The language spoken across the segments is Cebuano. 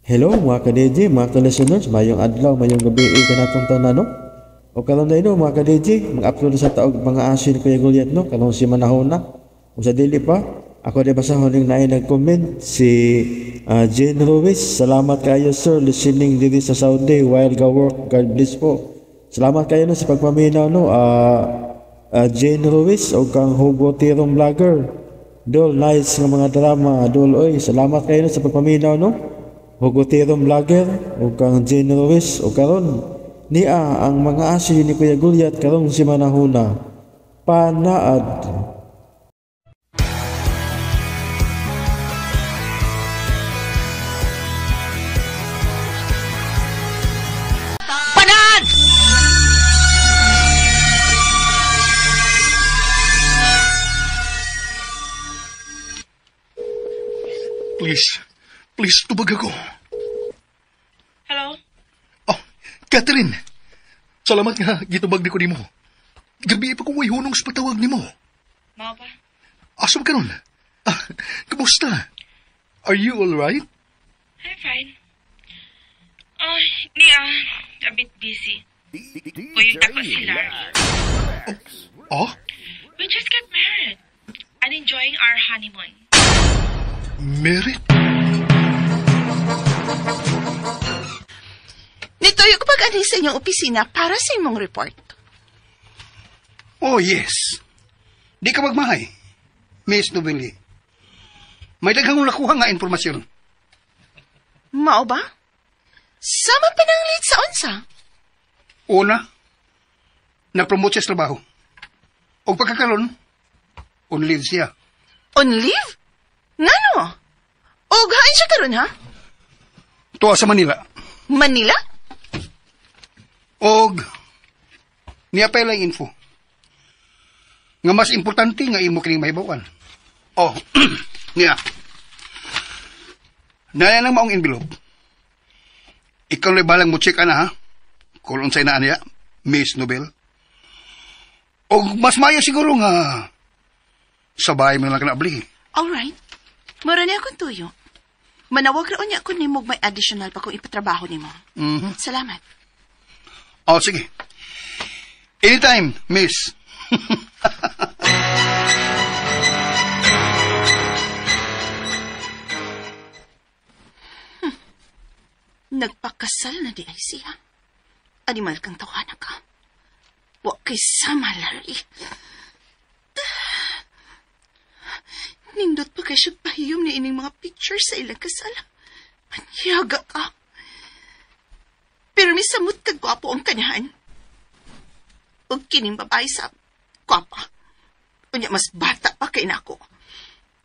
Hello mga ka-DJ, mga ka-listeners, mayong adlaw, mayong gabi kanatong tanan, no? O karon na ino mga ka-DJ, mag-upload sa taog mga asin Kuya Goliath, no? Karon si Manahona. Kung sa dili pa, ako di basahon ning naay nag-comment si Jane Ruiz. Salamat kayo sir, listening diri sa Saudi while ga work. God bless po. Salamat kayo no sa pagpaminaw, no? Jane Ruiz o kang Hugo Tirong Vlogger. Dol, nice nga mga drama. Dol, oy, salamat kayo no sa pagpaminaw, no? Hugo Tirong Vlogger o kang Jane Ruiz. O karon niya ang mga asin ni Kuya Goliath karong si Manahuna. Panaad. Panaad! Please, please, tubag ako. Hello? Oh, Catherine. Salamat nga, gitubag ni ko nimo. Gabi pa kong way hunong sa patawag nimo. Mao ba? Asa ka nun? Ah, kamusta? Are you all right? I'm fine. Oh, niya, a bit busy. Kuyog ako si Larry. Oh? We just got married and enjoying our honeymoon. Married? Nituyo ko pag-anhi sa inyong opisina para sa imong report. Oh, yes. Di ka magmahay, Miss Nobili. May daghang nakuha nga impormasyon. Mao ba? Sama pa ng late sa unsa? Una, na-promote siya sa trabaho. O pagkakaroon, on leave siya. On leave? Ngano? O hain siya karon ha? Tuwa sa Manila. Manila? Og, niya pa lang info. Nga mas importante nga imo kining mahibawan. Oh, niya. Naya nang maong envelope. Ikaw na balang mo check ana ha. Kung unsay na niya, Miss Nobel. Og mas mayo siguro nga sabay mo na lang ka naabli. Alright. Mura niya akong tuyo. Manawag ra unya ko nimo may additional pa kung ipatrabaho nimo. Salamat. Oh, sige. Anytime, Miss. Nagpakasal na di ay siya. Animal kang tawana ka. Wa kay sama, Larry. Nindot pa kay siya pahiyom ni ining mga pictures sa ilang kasal. Panyaga ka. Pero misamot kag gwapo ang kanahan. Ug kining babae sa gwapa. Unya mas bata pa kay nako.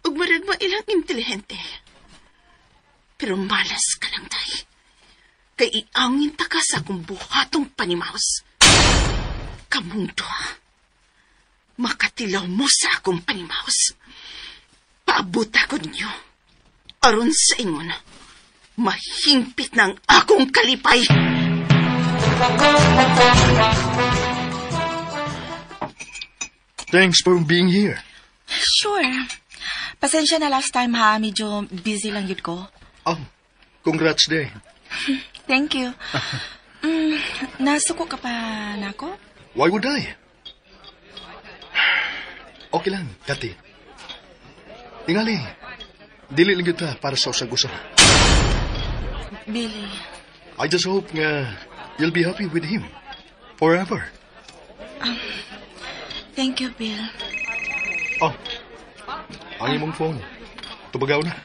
Ug murag ilang intelihente. Pero malas ka lang, tay. Kay iangin ta ka sa akong buhatong panimaus. Kamong duha. Makatilaw mo sa akong panimaus. Paabot ako ninyo. Aron sa ingon, mahingpit ng akong kalipay. Thanks for being here. Sure. Pasensya na last time ha, medyo busy lang yun ko. Oh, congrats day. Thank you. Nasuko ka pa nako? Why would I? Okay lang, Kati. Tingali, dili lang kita para sa usag-usa. Billy. I just hope nga you'll be happy with him. Forever. Thank you, Bill. Oh, ang imong phone. Tubagaw na.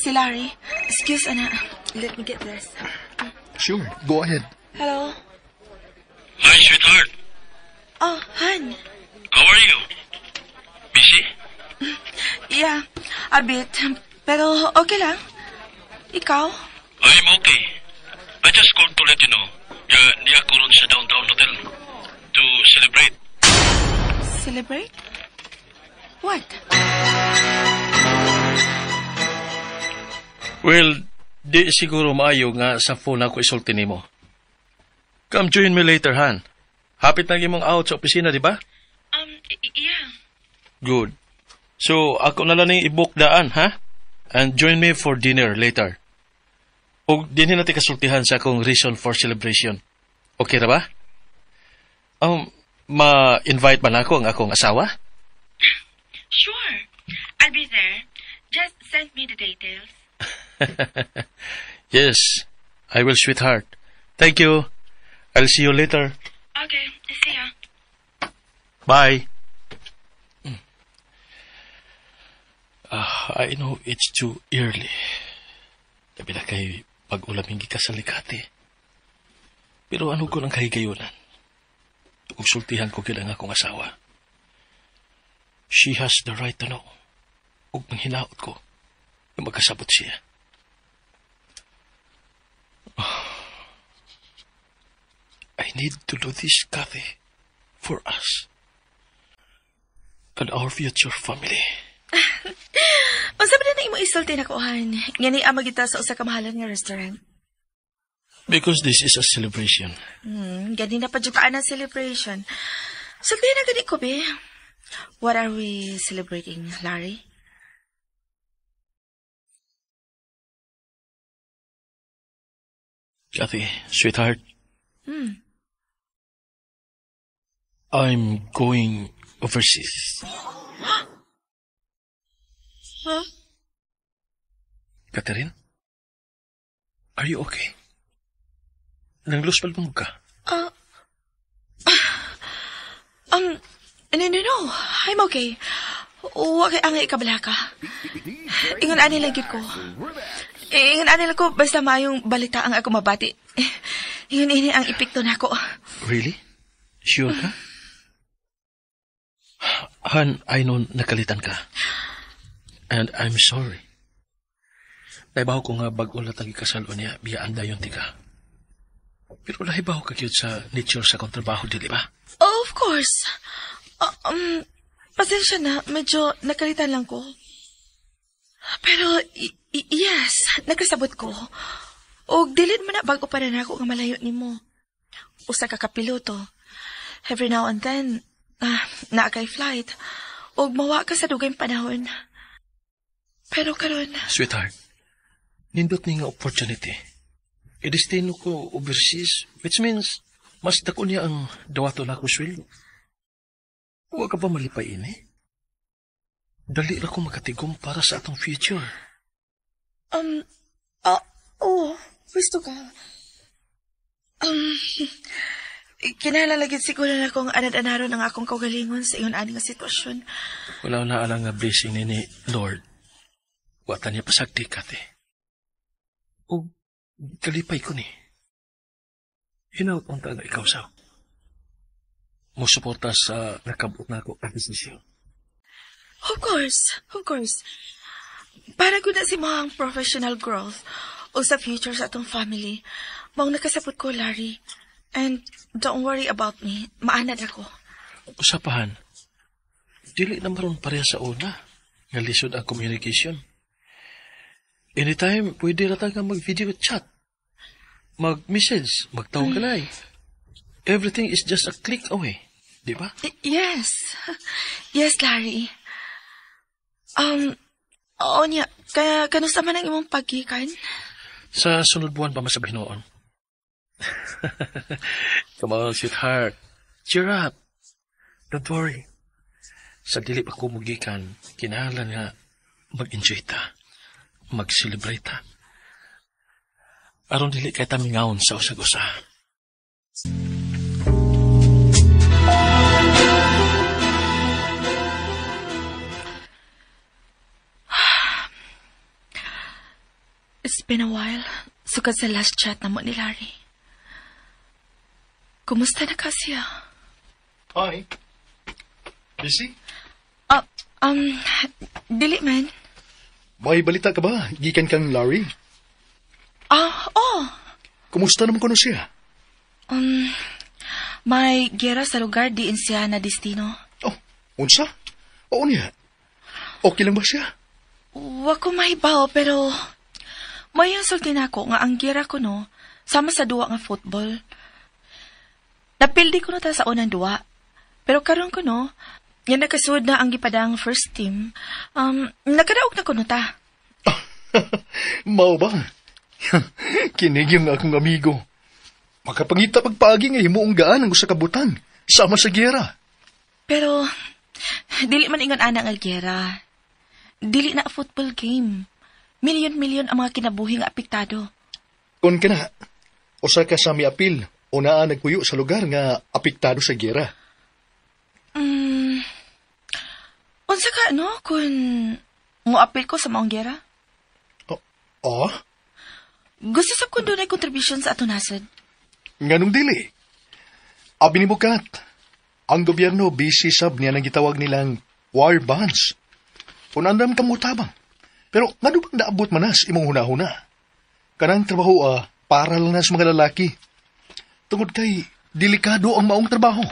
Si Larry. Excuse, ana. Let me get this. Sure, go ahead. Hello? Hi, sweetheart. Oh, Han. How are you? Busy? Yeah, a bit. Pero okay lang. Ikaw? I'm okay. I just called to let you know nga niya ko ron sa downtown hotel to celebrate. Celebrate? What? Well, di siguro maayo nga sa phone ako isulti nimo. Come join me later, Han. Hapit na imong out sa opisina, di ba? Yeah. Good. So, ako na lang ning i-book daan, ha? And join me for dinner later. Ug dinhi na kasultihan sa akong reason for celebration. Okay ra ba? Ma-invite ba nako ang akong asawa? Sure. I'll be there. Just send me the details. Yes, I will, sweetheart. Thank you. I'll see you later. Okay, see ya. Bye. I know it's too early. Labi na kay pag-ulaming gikas sa likati. Pero ano ko ng kahigayunan? Ug sultihan ko gyud ang akong asawa. She has the right to know. Ug manghinaot ko na magkasabot siya. I need to do this, Kathy, for us and our future family. Unsa ba na imo isulti na kuhan? Nga ni ama kita sa usa ka mahalan nga restaurant. Because this is a celebration. Gani na pa jud ka na celebration. Sulti na gani ko be. What are we celebrating, Larry? Kathy, sweetheart. I'm going overseas. Huh? Catherine? Are you okay? Nangluspal mo ka? No. I'm okay. Wa kay angay ikabala ka. Ingon ani lang gyud ko. Ingon ani lang ko basta maayong balita ang ako mabati. Ingon ini ang epekto nako. Really? Sure ka? Han, I know nakalitan ka. And I'm sorry. Naibaw ko nga bag-o latang ikasal o niya, biyaan dayon tika. Pero nahibaw ka gyud sa nature sa akong trabaho, dili ba? Oh, of course. Pasensya na, medyo nakalitan lang ko. Pero, yes, nagkasabot ko. Og dili man na bago pa na ako nga malayo nimo. Usa ka kapiloto. Every now and then, naa kay flight. Og mawa ka sa dugay panahon. Pero karon, Sweetheart, nindot ni nga opportunity. I-destino ko overseas, which means mas dako niya ang dawato na ako sweldo. Huwag ka ba malipay ini? Dali ra ko makatigom para sa atong future. Gusto ka. Kinahanglan siguro na akong anad-anaron ang akong kaugalingon sa iyon ani nga sitwasyon. Wala na alang nga blessing ni Lord. Wata niya pasagdi, Kate. O, kalipay ko ni. Hinaut ang nga ikaw sa. Musuporta sa nakabot na ako ang desisyon. Of course, of course. Para ko na si mga professional growth o sa future sa atong family. Maong nakasapot ko, Larry. And don't worry about me. Maanad ako. Usapahan, dili na maroon pareha sa una. Nga lisod ang communication. Anytime, pwede ra ta nga mag-video chat. Mag-message, magtawag ka na eh. Everything is just a click away. Di ba? Yes. Yes, Larry. Oo niya. Kaya, kanusta man ang imong paggikan? Sa sunod buwan pa masabihin noon. Come on, sweetheart. Cheer up. Don't worry. Sa dili pa ko mugikan, kinahanglan nga mag-enjoy ta. Mag-celebrate ta. Aron dili kay tamingaon sa usag-usa. It's been a while. Sukad sa last chat na mo ni Larry. Kumusta na ka siya? Hi. Busy? Dili man. May balita ka ba? Gikan kang Larry? Oh. Kumusta naman kuno siya? May gera sa lugar diin siya na destino. Oh, unsa? Oo niya. Okay lang ba siya? Wa ko mahibaw, pero may insulti na ako nga ang gera ko no, sama sa duwa nga football. Napildi ko na ta sa unang duwa. Pero karon ko no, nga nakasud na ang gipadang first team, nakadaog na ko no ta. Mao ba? Kinig yung akong amigo. Makapangita pagpaagi nga himuong gaan ang usa ka butang sama sa giyera. Pero, dili man ingon ana nga giyera. Dili na football game. Milyon-milyon ang mga kinabuhi nga apektado. Kon kana, usa ka sa miapil o naa nagpuyo sa lugar nga apektado sa giyera. Unsa ka, no, kung moapil ko sa maong giyera? Oh? Gusto sab kung dunay contribution sa atong nasod. Nganong dili? Abi ni Bukat, ang gobyerno busy sab niya nang gitawag nilang war bonds. Unandam ka mo tabang. Pero ngano bang naabot manas imong hunahuna? Kanang trabaho para lang na sa mga lalaki. Tungod kay delikado ang maong trabaho.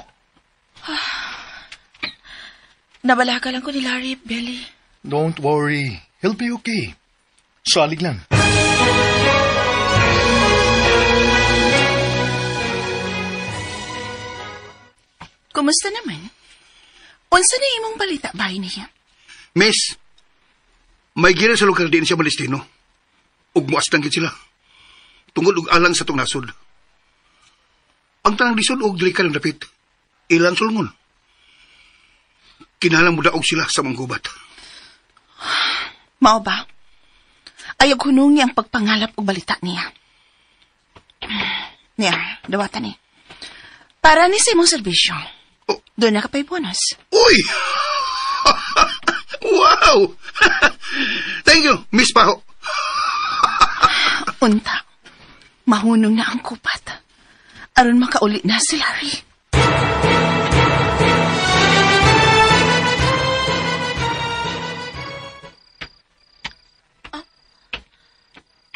Nabalaka lang ko ni Larry, Belly. Don't worry. He'll be okay. Salig lang. Kumusta naman? Unsa na imong balita bay niya? Miss, may gira sa lugar din siya Palestino. Ug muas lang gid sila. Tungod og alang sa tong nasod. Ang tanang lisod og dili ka lang dapit. Ilang sulngon. Kinahanglan mo daog sila sa manggubat. Mao ba? Ayaw hunungi ang pagpangalap og balita niya. Niya, dawatan ni. Para ni sa imong serbisyo. Oh. Doon na ka pa'y bonus. Uy! Wow! Thank you, Miss Paho. Unta, mahunong na ang kupat. Aron makauli na si Larry.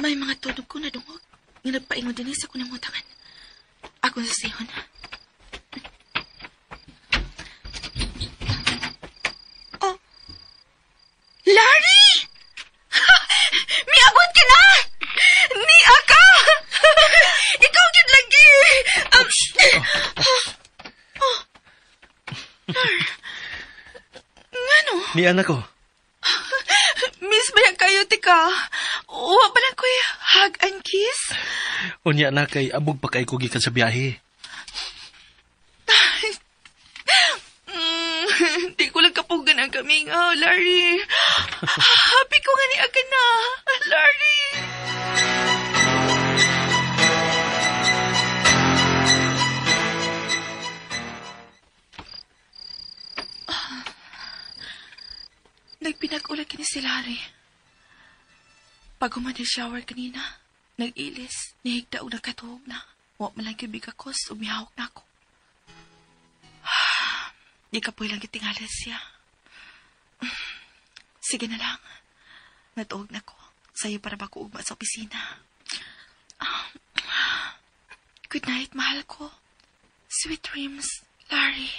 May mga tunog ko nadungog. Nga nagpaingon din sa kunamutangan. Ako sa sihon. Oh! Larry! Miabot ka na! Niya ka! Ikaw gid lagi! Oh. Lar. Ngano? Ni anak ko. Miss ba yan kayo, tika? Wa pa lang ko'y hug and kiss? Unya na kay abog pa kay ko gikan sa biyahe. Di ko lang kapugan ang kamingaw, Larry. Happy ko nga niya ka na, Larry. Nagpinag-ulag kini si Larry. Pag humani shower kanina, nag-ilis, nihigda og nakatuog na. Wa man lang kibig akos, umihawak na ako. Di ka po ilang gitingalas siya. Sige na lang. Natuog na ko. Sa'yo para ba ko ugma sa opisina. Good night, mahal ko. Sweet dreams, Larry.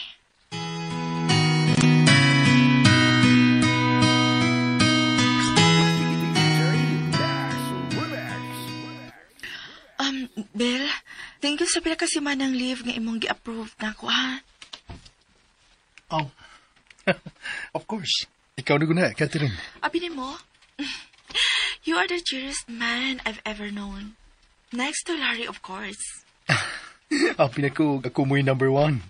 Bill, thank you sa pila kasi man ang leave nga imong gi-approve na ako, ha? Oh. Of course. Ikaw na guna, Catherine. Abi mo, you are the dearest man I've ever known. Next to Larry, of course. Abi na ko, ako mo'y number one.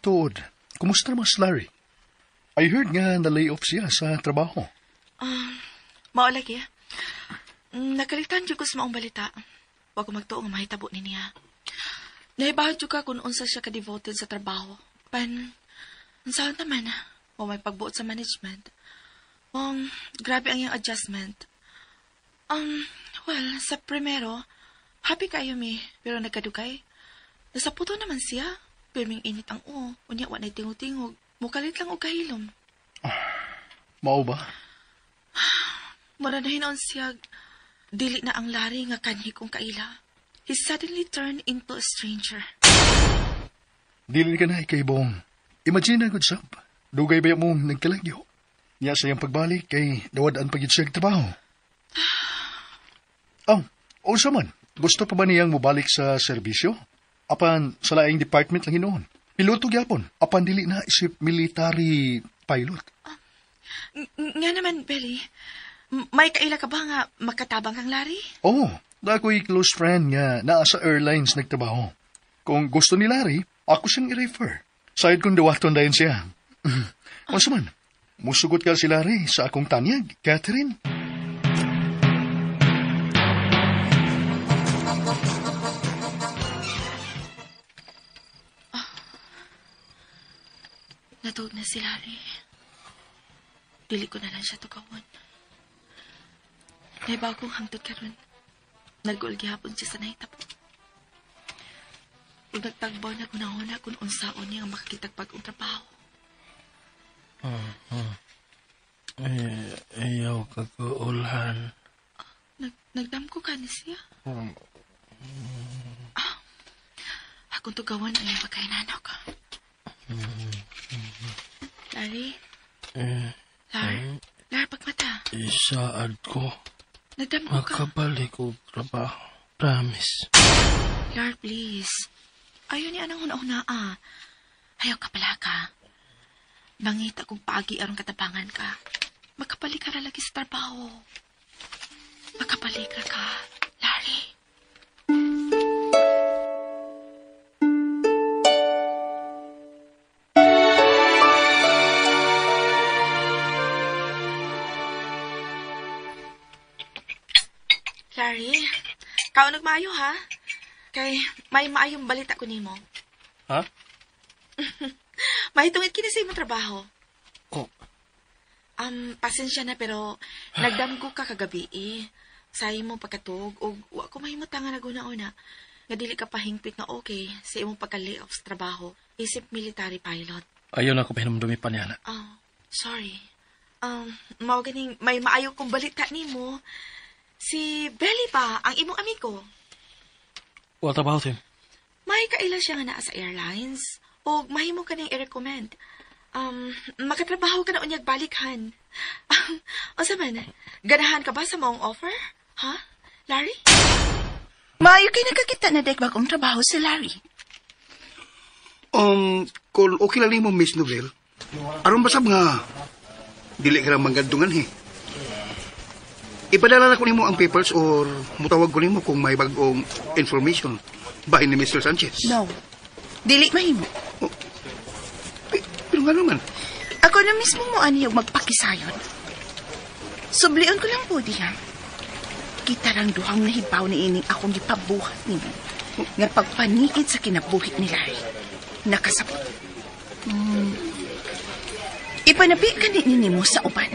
Tuod, kumusta naman si Larry? I heard nga na-lay off siya sa trabaho. Mao lagi. Nakalitan jud ko sa maong balita. Wa ko magtuo nga mahitabo ni niya. Nahibahod jud ka kung unsa siya ka-devoted sa trabaho. Pan, unsaon naman, wa may pagbuot sa management. Grabe ang iyang adjustment. Well, sa primero, happy kayo mi, pero nagkadugay. Nasa puto naman siya. Pirming init ang uo, unya wa na'y tingog-tingog. Mukalit lang og kahilom. Mao ba? Mura na hinoon siya, dili na ang Larry nga kanhi kong kaila. He suddenly turned into a stranger. Dili ka na ikay bong. Imagine na good sab. Dugay ba mong nagkalagyo? Niya sa iyang pagbalik kay nawad-an pagid siya trabaho. Oh, unsa man? Gusto pa ba niyang mobalik sa serbisyo? Apan sa laing department lang hinuon. Piloto gyapon. Apan dili na isip military pilot. Nga naman, Belly. May kaila ka ba nga makatabang kang Larry? Oh, ako'y close friend nga naa sa airlines nagtrabaho. Kung gusto ni Larry, ako siyang i-refer. Sayod kong dawaton dayon siya. Unsa man, musugot ka si Larry sa akong tanyag, Catherine. Oh. Natuog na si Larry. Dili ko na lang siya tugawon. Naibaw kong hangtod karon. Nag-goal gihapon siya sa nahitabo. Ug nagtagbaw na kunahuna kung unsaon niya ang makakitag bag-ong trabaho. Ayaw kagaulhan. Nagdamko ka ni siya. Akong tugawan ang iyong pagkainanok. Larry? Lar, pagmata. Isaad ko. Nagdamko ka. Makabalik og trabaho. Promise. Lar, please. Ayaw niya anang huna-huna, ah. Ayaw ka pala ka. Mangita kong paagi aron katabangan ka. Makabalik ka na lagi sa trabaho. Makabalik ka, Larry. Larry, kaon nagmaayo ha? Kay may maayong balita ko nimo. Ha? Mahitungit kini sa imong trabaho. Oh. Pasensya na pero nagdamgo ka kagabi eh. Sa imong pagkatuog og wa ko mahimutang nga naguna-una nga dili ka pahingpit nga okay sa imong pagka-lay-off sa trabaho isip military pilot. Ayaw na ko pahinumdumi pa niya na. Oh, sorry. Mao ganing may maayo kong balita nimo. Si Belly pa ang imong amigo. What about him? May kaila siya nga naa sa airlines o mahimo ka ning i-recommend. Makatrabaho ka na unyag balikhan. Unsa man, ganahan ka ba sa maong offer? Ha? Larry? Maayo kay nakakita na dek bagong trabaho si Larry. Kung okay lang nimo, Miss Novel, aron basab nga dili ka lang manggadungan he. Ipadala na ko nimo ang papers or mutawag ko nimo kung may bagong information bahin ni Mr. Sanchez. No. Dili mahimo. Oh, pero nga naman. Ako na mismo mo ani og magpakisayon. Sublion ko lang po diha. Kita rang duhang nahibaw ni ining akong gipabuhat nimo. Nga pagpaniid sa kinabuhi ni Larry. Nakasabot. Ipanabi ka ni nimo sa uban.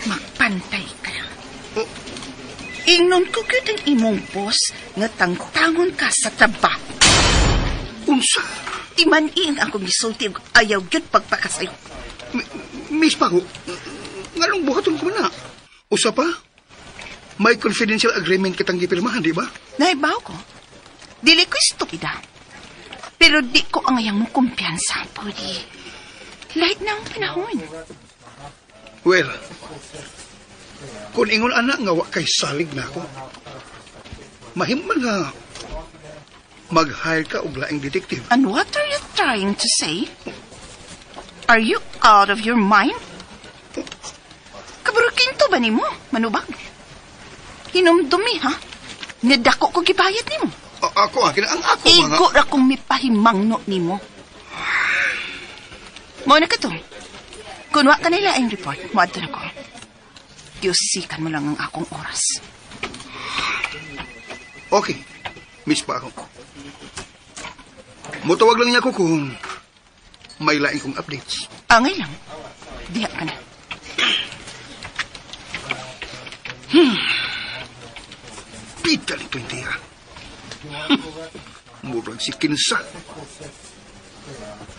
Magpantay ka lang. Oh. Ingnon ko gyud ang imong boss nga tangtangon ka sa trabaho. Unsa? Timan-iing akong gisulti og ayaw gyud pagpakasayo. Miss Paco, nganong buhaton ko na? Usa pa? May confidential agreement kitang gipirmahan, di ba? Naibaw ko. Dili ko estupida. Pero di ko angayang mo kumpiyansa, Pudi. Light na ang panahon. Well, kung ingon anak nga wa kay salig na ako, mahimo man nga mag-hire ka og laing detective. And what are you trying to say? Are you out of your mind? Kaburukinto ba nimo, manubag? Hinumdumi, ha? Nadako ko gibayad nimo. Ako, akin ang ako mga... Igo ra kong mipahimangno nimo. Mo na ka to. Kung wa ka nila ang report, moadto na ko. Diyosikan mo lang ang akong oras. Okay. Miss pa ako. Mutawag lang niya ako kung may laing kong updates. Angay lang. Diha ka na. Pita nito hindi ha. Murag si Kinsa.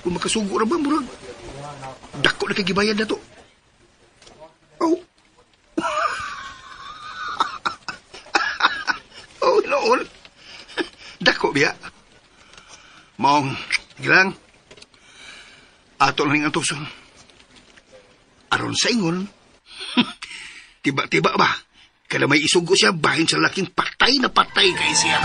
Kung makasugo na ba, murag dako na kagibayan na to. Oh. Oh, noon. Dako biya. Maong, gilang. Ato lang ang tuson. Aron sa ingon. Tiba-tiba ba? Kada may isugo siya, bahin sa laking patay na patay kay siya.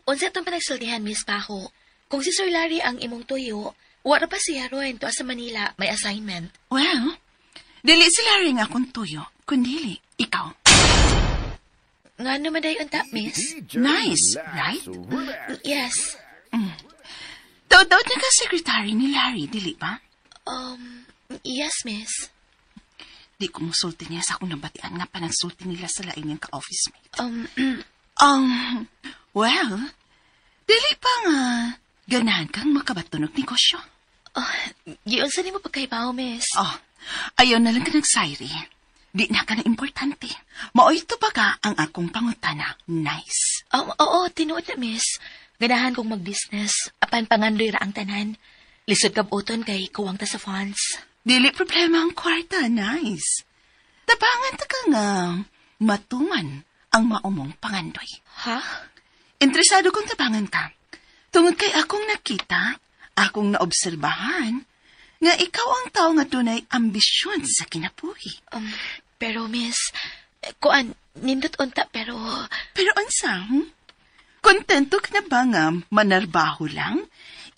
Unsa itong panagsultihan, Miss Paho? Kung si Sir Larry ang imong tuyo, Wala pa siya ron, tuwa sa Manila, may assignment. Well, dili si Larry nga akong tuyo, kundili ikaw. Nga naman day unta, miss? Nice, right? Yes. Daw-daw na ka secretary ni Larry, dili ba? Yes, miss. Di ko musulti niya sa akong nabatian nga panagsulti nila sa lain niyang ka-office mate. Well, dili pa nga ganahan kang makabatunog negosyo. Oh, giunsa nimo pagkahibaw, miss? Oh, ayaw na lang ka nagsayri. Di na ka na importante. Maoy to ba ka ang akong pangutana? Nice. Oo, tinuod na, miss. Ganahan kong mag-business. Apan pangandoy ra ang tanan. Lisod kabuton kay kuwang ta sa funds. Dili problema ang kwarta, nice. Tabangan ta ka nga matuman ang maumong pangandoy. Ha? Interesado kong tabangan ka. Tungod kay akong nakita, akong naobserbahan, nga ikaw ang tao nga dunay ambisyon sa kinabuhi. Pero miss, kuan, nindot unta pero... Pero unsa, Kontento ka na ba nga manarbaho lang?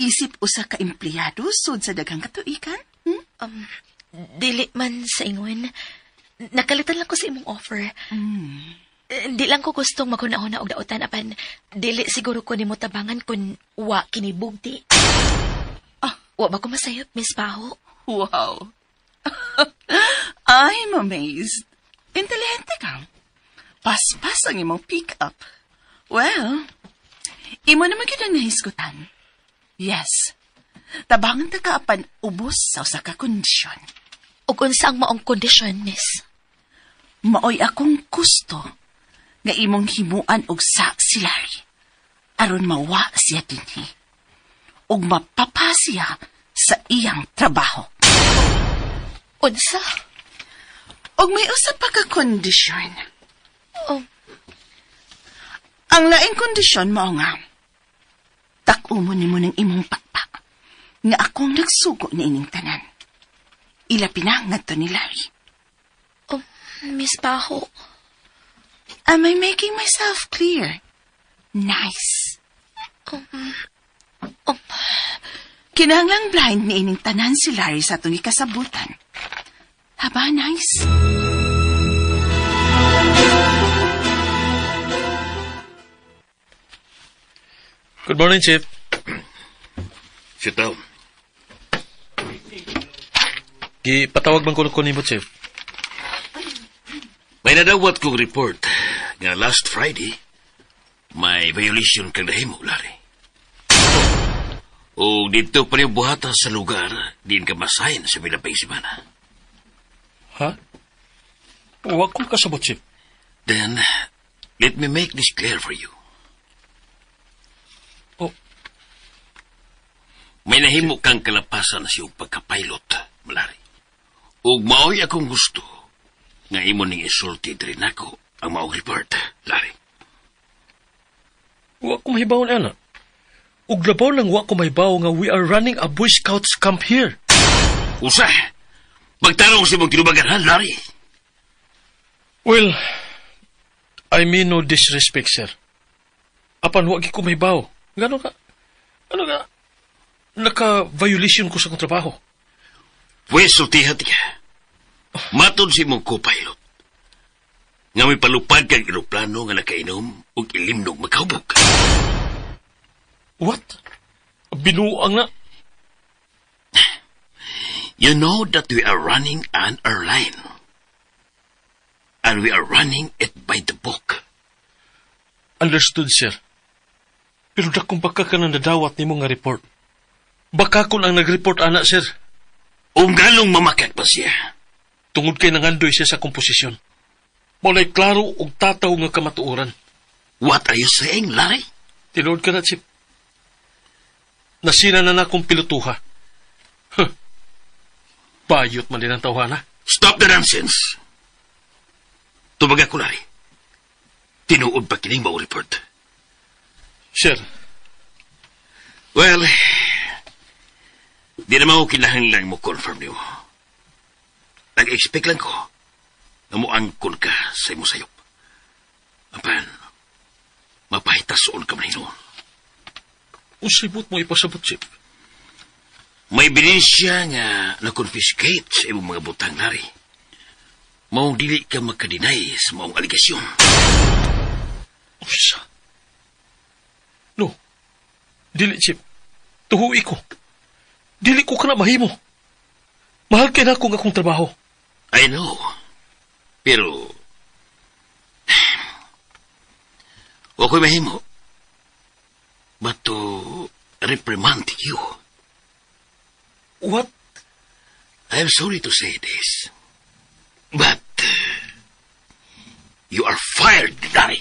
Isip usa ka empleyado sud sa daghang katuikan? Dili man sa ingon. Nakalitan lang ko sa imong offer. Di lang ko gustong maghuna-huna og dautan apan dili siguro ko nimo tabangan kun wa kini bugti. Ah. Wa ba ko masayop, Miss Baho? Wow. I'm amazed. Intelihente ka. Paspas ang imong pick-up. Well, imo naman gyud ang nahisgutan. Yes. Tabangan ta ka apan ubos sa usa ka kondisyon. Ug unsa ang maong kondisyon, Miss? Maoy akong gusto nga imong himuan og sa si Larry. Aron mawa siya dinhi. Ug mapapa siya sa iyang trabaho. Unsa? Og may usa pa ka kondisyon. Oh. Ang laing kondisyon mao nga tak-o mo nimo ng imong pakpak nga akong nagsugo ni ining tanan. Ilabi na ngadto ni Larry. Oh, Miss Baho. Am I making myself clear? Nice. Kinahanglang blind ni ining tanan si Larry sa atong ikasabutan. Haba, nice. Good morning, Chief. Sit down. Gipatawag man ko nimo, Chief. May nadawat kong report nga last Friday, may violation kang nahimo, Larry. O dito pa rin buhata sa lugar, diin ka masahin sa milapay semana. Ha? Huwag kong kasabot, Chief. Then, let me make this clear for you. Oh. May nahimo kang kalapasan sa iyong pagka-pilot, Larry. Ug maoy akong gusto nga imo ning isulti diri nako ang maong report, Larry. Wa ko mahibaw ana. Ug labaw lang wa ko mahibaw nga we are running a Boy Scouts camp here. Usa, magtarong sa imong tinubagan, ha, Larry? Well, I mean no disrespect, sir. Apan wa gyud ko mahibaw. Ngano ka? Ano ka? Naka-violation ko sa akong trabaho. Pwes, sultihan ka. Matod si imong co-pilot. Nga may palupad kang eroplano nga nakainom ug ilimnog makahubog. What? Binuang na. You know that we are running an airline. And we are running it by the book. Understood, sir. Pero dakong baka ka nang nadawat nimo nga report. Baka kun ang nag-report, ana, sir. O nganong mamakak pa siya? Tungod kay nangandoy siya sa komposisyon. Maulay klaro og tataw nga kamatuoran. What are you saying, Larry? Tinuod ka na, Chip. Nasina na na akong pilotuha. Huh. Bayot man din ang tawhana. Stop the nonsense. Tubag ako, Larry. Tinuod ba kining mao report? Sir. Well, di naman ko kinahanglang mo confirm niyo. Nag-expect lang ko na moangkon ka sa imo sayop. Apan, mapahitasoon ka man hinuon. Usibot mo ipasabot, Chief. May ebidensya nga na-confiscate sa imong mga butang, Larry. Maong dili ka makadeny sa maong aligasyon. Unsa? No. Dili, Chip. Tuhuwi ko. Dili ko ka na mahimo. Mahal kay na akong akong trabaho. I know. Pero wa ko'y mahimo. But to reprimand you. What? I'm sorry to say this, but you are fired, Larry.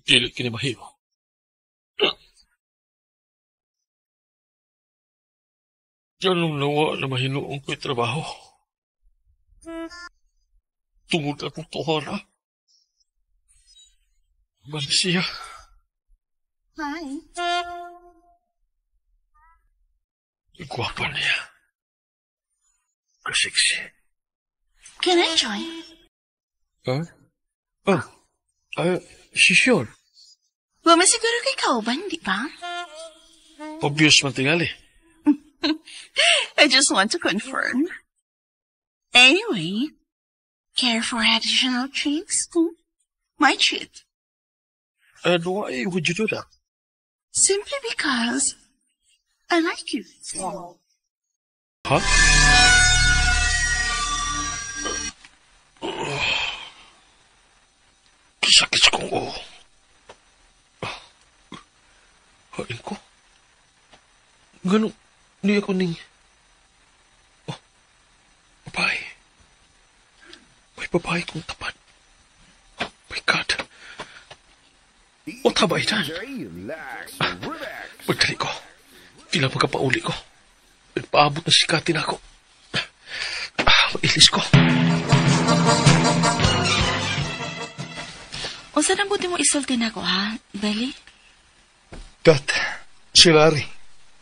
Dili kini mahimo. Ganong nawa na mahinuong ko'y trabaho. Tungod akong tuhara. Malaysia. Hi. Gwapa niya. Kasiksi. Can I join? Huh? Oh, sure. Wa man siguro kay kauban, di ba? Obvious man tingali. I just want to confirm. Anyway, care for additional drinks? My treat. And why would you do that? Simply because I like you. Huh? Sakit sa kong ulo. Hain ko. Ganun, niya ko ning... Oh, babae. May babae kong tapat. Oh my God. What have I done? Pagdali ko. Tila magkapauli ko. Nagpaabot na sikatin ako. Mailis ko. Unsa nang buti mo isulti na ako, ha, Belly? Kat, si Larry.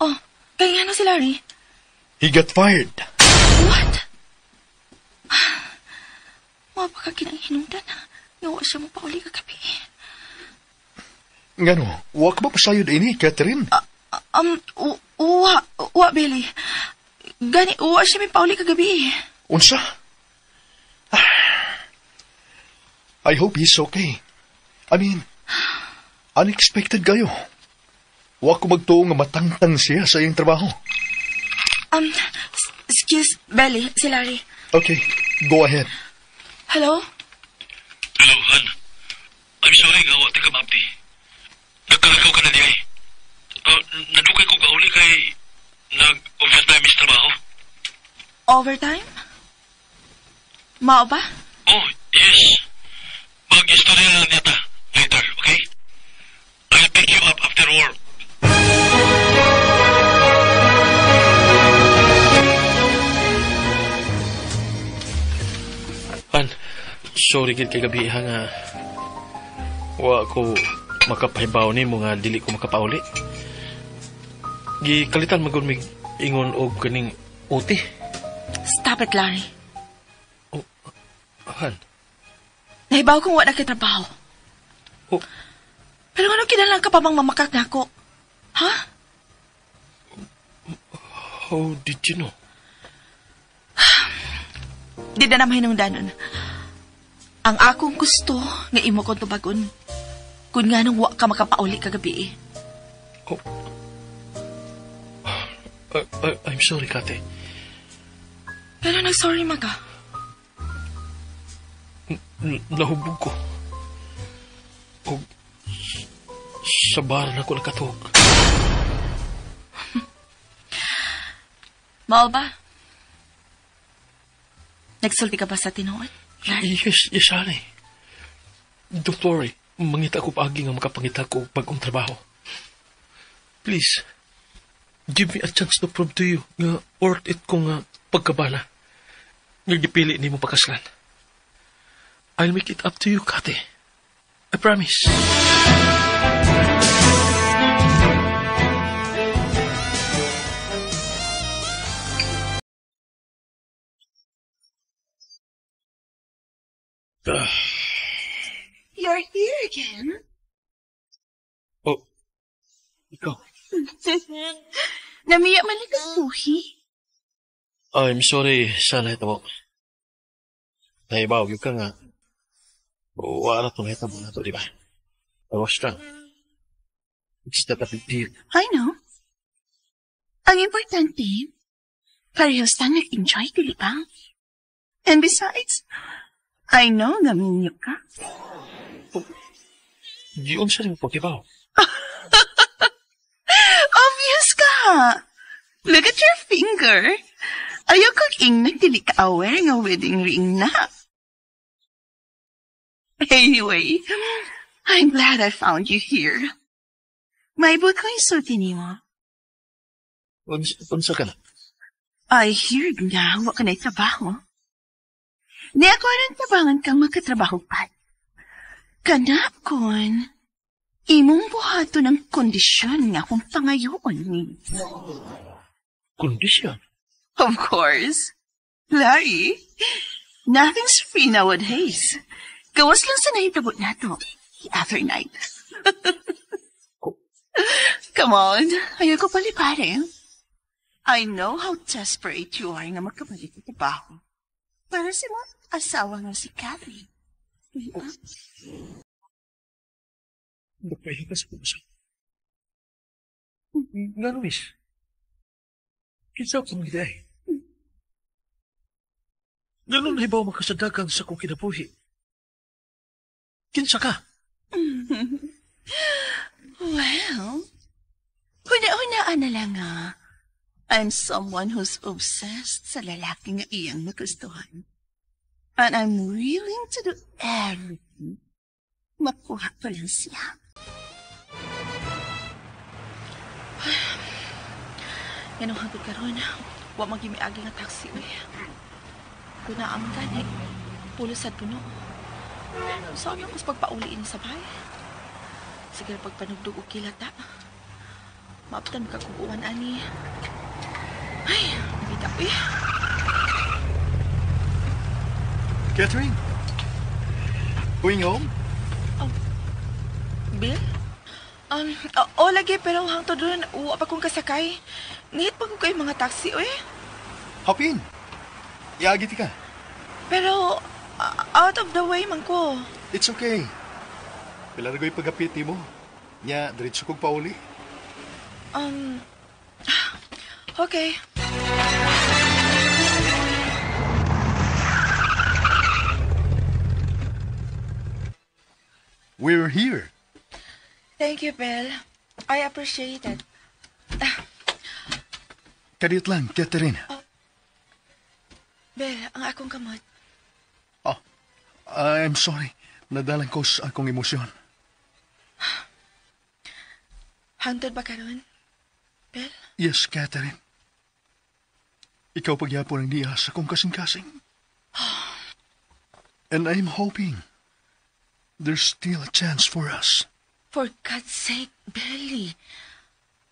Oh, kaya nga no si Larry? He got fired. What? Mga baka kinanghinungdan, ha? Ngawa siya mo pauli kagabi. Ngano, wa ka ba pasayod ini, Catherine? Wa, Billy. Gani, wa siya may pauli kagabi. Unsa? I hope he's okay. I mean, unexpected kayo. Wa ko magtuo nga matangtang siya sa iyang trabaho. Excuse, Belly, si Larry. Okay, go ahead. Hello? Hello, Han. I'm sorry nga wa ta ka maabdi. Nagkalakaw ka na diay. Nadukay ko kauli kay nag-overtime is trabaho. Overtime? Mao ba? Oh, yes. Mag-istorya lang niya ta later, okay? I'll pick you up after work. Han, sorry gid kay gabi ha nga wa ko makapahibaw nimo nga dili ko makapauli. Gikalitan man gud mig ingon og kaning uti. Stop it, Larry. Oh, Han. Nahibaw kong wa na kay trabaho. Oh. Pero ano kinalang ka pa bang mamakak na ako? Ha? How did you know? Di na naman hinungdanon. Ang akong gusto nga imo kong tubagon. Kung nga nung wa ka makapauli kagabi. Oh. I'm sorry, Kate. Pero nag-sorry man ka. Nahubog ko. O sa bar na ko nakatuog. Mao ba? Nagsulti ka ba sa tinuod? Yes, yes, honey. Don't worry. Mangita ko paagi nga makapangita ko bagong trabaho. Please, give me a chance to prove to you nga worth it ko nga pagkabala. Nagdipili ni mo pakaslan. I'll make it up to you, Kate. I promise. You're here again. Oh, ikaw. Namiya man lang kang buhi. I'm sorry, sana ito. Naibaw, yun ka nga. Wala itong hitabo na to, di ba? I was drunk. It's not a big deal. I know. Ang importante, parehas tang nag-enjoy, di ba? And besides, I know na minyo ka. Yun sa rin pagkibaw. Obvious ka! Look at your finger. Ayaw kong ingnan, dili ka aware nga wedding ring na. Anyway, I'm glad I found you here. May buot ko isulti nimo. Unsa ka na? I heard nga, wa ka na'y trabaho. Ni ako rin tabangan kang makatrabaho pa. Kana kon, imong buhaton ang kondisyon nga akong pangayoon ni. Kondisyon? Of course. Larry, nothing's free nowadays. Gawas lang sa nahitabo nato the other night. Come on, ayaw ko paliparin. I know how desperate you are nga makabalik sa trabaho. Para sa mga asawa nga si Kathy. Diba? Nagpahinga ka sa puso. Nga, miss. Kinsa akong giday. Ganun na ibaw makasadagang sa kong kinabuhi. Kinsa ka? Well, huna-hunaan na lang nga. I'm someone who's obsessed sa lalaki nga iyang nagustuhan. And I'm willing to do everything. Makuha ko lang siya. Yan ang hangtod karon. Wa magimiagi nga taxi, uy. Kuna amang gani. Pulos sad puno. Saan ako sa pagpauliin sa bahay? Sige pagpanugdog og kilata. Maabtan makakubuan ani. Ay, nabita, uy. Catherine, going home? Oh, Bill? Oh, lagi, pero hangtod ron, wa pa kong kasakay. Nihit pa ko kayo mga taxi, uy. Hopin. Iagit ka. Pero, out of the way man ko. It's okay. Pila ra ko'y pagapiti mo. Nya, diretso kong pauli. Okay. We're here. Thank you, Bill. I appreciate it. Kadiyot lang, Catherine. Oh. Bill, ang akong kamot. Oh, I'm sorry. Nadalang ko sa akong emosyon. Hangtod ba karon, Bill? Yes, Catherine. Ikaw pagyapon ang niya sa akong kasing-kasing. And I'm hoping there's still a chance for us. For God's sake, Billy.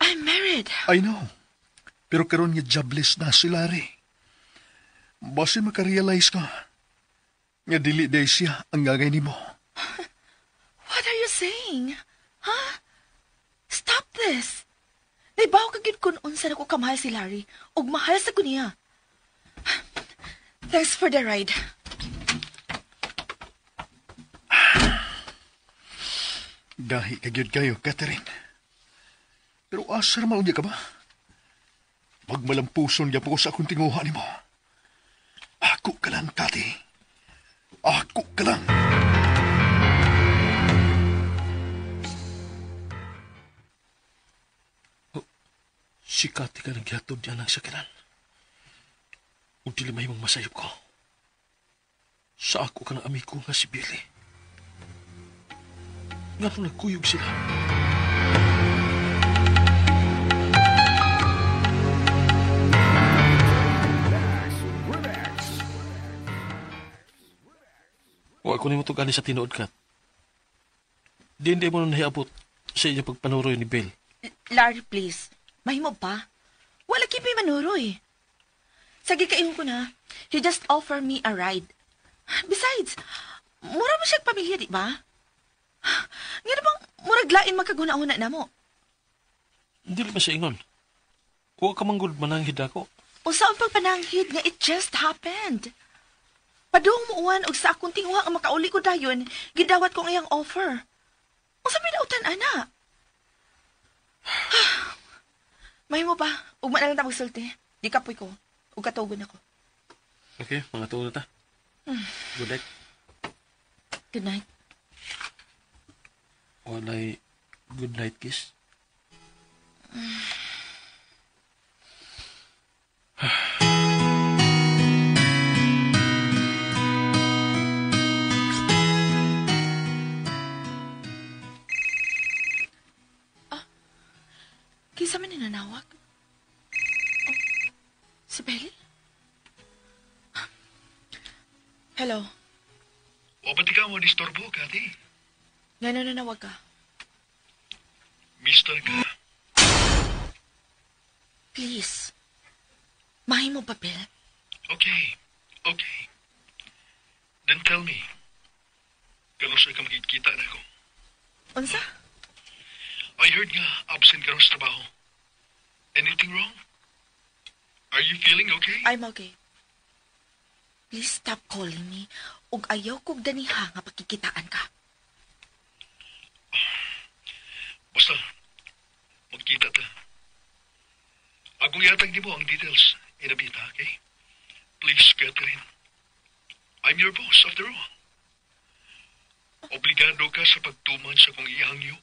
I'm married. I know. Pero karon nga jobless na si Larry. Basi makarealize ka nga dili day siya ang gagay nimo. What are you saying? Huh? Stop this. Naibaw ka gid kun unsa na ko kamahal si Larry ug mahal sa ko niya. Thanks for the ride. Gahi ka gyud kayo, Catherine. Pero asar man unya ka ba? Magmalampuson gyapon ko sa akong tinguha nimo. Ako ka lang, Kati. Ako ka lang. Oh, si Kati ka naghihatod niya ng sakinan. Ug dili mahimong masayop ko. Sa ako ka ng amigo nga si Billy. Nga nung nagkuyog sila. Wa ko nimo tugali sa tinuod, Kat. Di hindi mo na nahiabot sa inyong pagpanuroy ni Bill. Larry, please. Mahimo ba? Wala kipi manuroy. Sige, kaingon ko na. He just offered me a ride. Besides, mura mo siyang pamilya, di ba? Nga na bang murag lain makaguna-una na mo? Dili ba sa ingon? Wa ka manggod mananghid ako. Unsaon pang pananghid nga it just happened. Padung muuan og sa akong tinguha ang makauli ko dayon, gidawat ko ang iyang offer. Unsa may dautan, ana? Mahimo ba? Ugma na lang ta magsulti. Di kapoy ko. Ug katugon ako. Okay, mga tuon na ta. Good night. Good night. Walay good night kiss. Kinsa man nanawag? Oh, si Belly? Hello. O ba't ikaw mo disturbo, Kati? Ngano nanawag ka? Mister ka. Please. Mahimo pa, Bill. Okay. Okay. Then tell me. Kano sa ka magkikita na ako? Unsa? I heard nga absent ka sa trabaho. Anything wrong? Are you feeling okay? I'm okay. Please stop calling me. Ug ayaw kog daniha nga pakikitaan ka. Basta, magkita ta. Akong iatag di mo ang details in a bit, okay? Please, Catherine. I'm your boss, after all. Obligado ka sa pagtuman sa kong ihangyo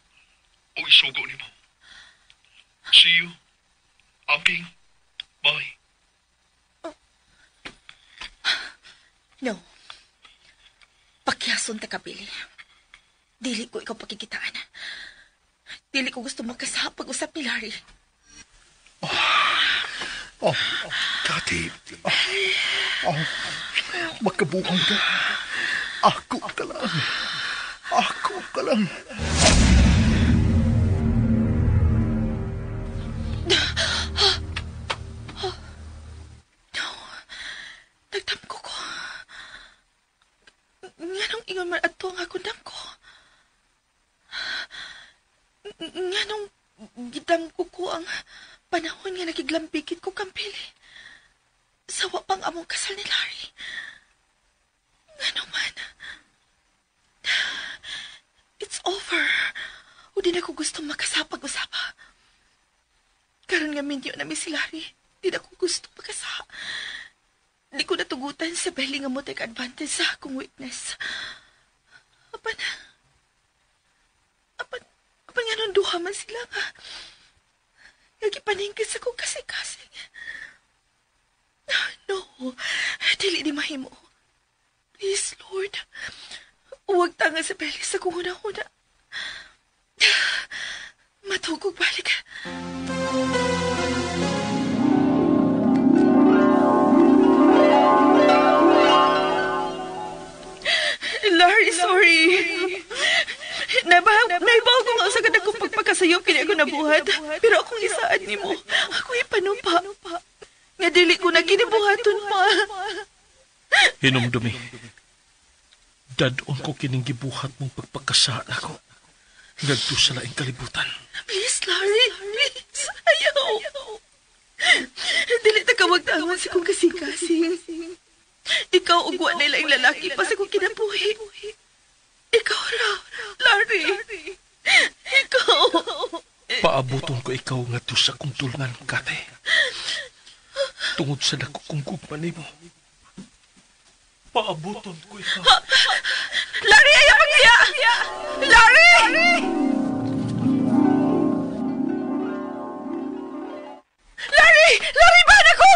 o isugo nimo. See you. Amping. Bye. No. Pakyason ta ka, Billy. Dili ko ikaw pakikitaan. Dili ko gusto makasahap pag-usap ni Larry. Oh, Kati. Oh, makabuang ka. Ako ka lang. Ako ka lang. No. Nagdamko ko. Nganong ingon man adto ang akong damko? Nganong gidamko ko ang panahon nga nakiglambigit ko kampili. Sawa pang among kasal ni Larry. Ngano man. It's over. O di na ko gusto makasapag-usapa. Karon nga minyo na mi si Larry. Di na ko gusto makasa. Di ko natugutan sa Belly nga mo take advantage sa akong weakness. Apan nga nung duha man sila nga. Nagipaningkit sa kong kasing-kasing. No, dili di mahimo. Please, Lord. Huwag tanga sa Belly sa kong una-una. Matugog balik. Larry, sorry. Naibaw ko nga sa kadagkong pagpakasayo kini ako nabuhat. Pero akong isaad nimo, ako ipanumpa. Nga dili ko na kinibuhaton pa. Hinumdumi. Dadon ko kining gibuhat mong pagpakasaan ako. Ngadto sa laing kalibutan. Please, Larry. Please. Ayaw. Dili ta ka magtangon sa kong kasing-kasing. Ikaw ug wa na laing lalaki pa sa kong kinabuhi. Ikaw ra, Larry. Ikaw. Paabuton ko ikaw ngadto sa kong tulngan, Kate. Tungod sa dako kong gugma nimo. Paabuton ko ikaw. Larry, ayaw paghiya! Larry! Larry! Larry, ba na ko?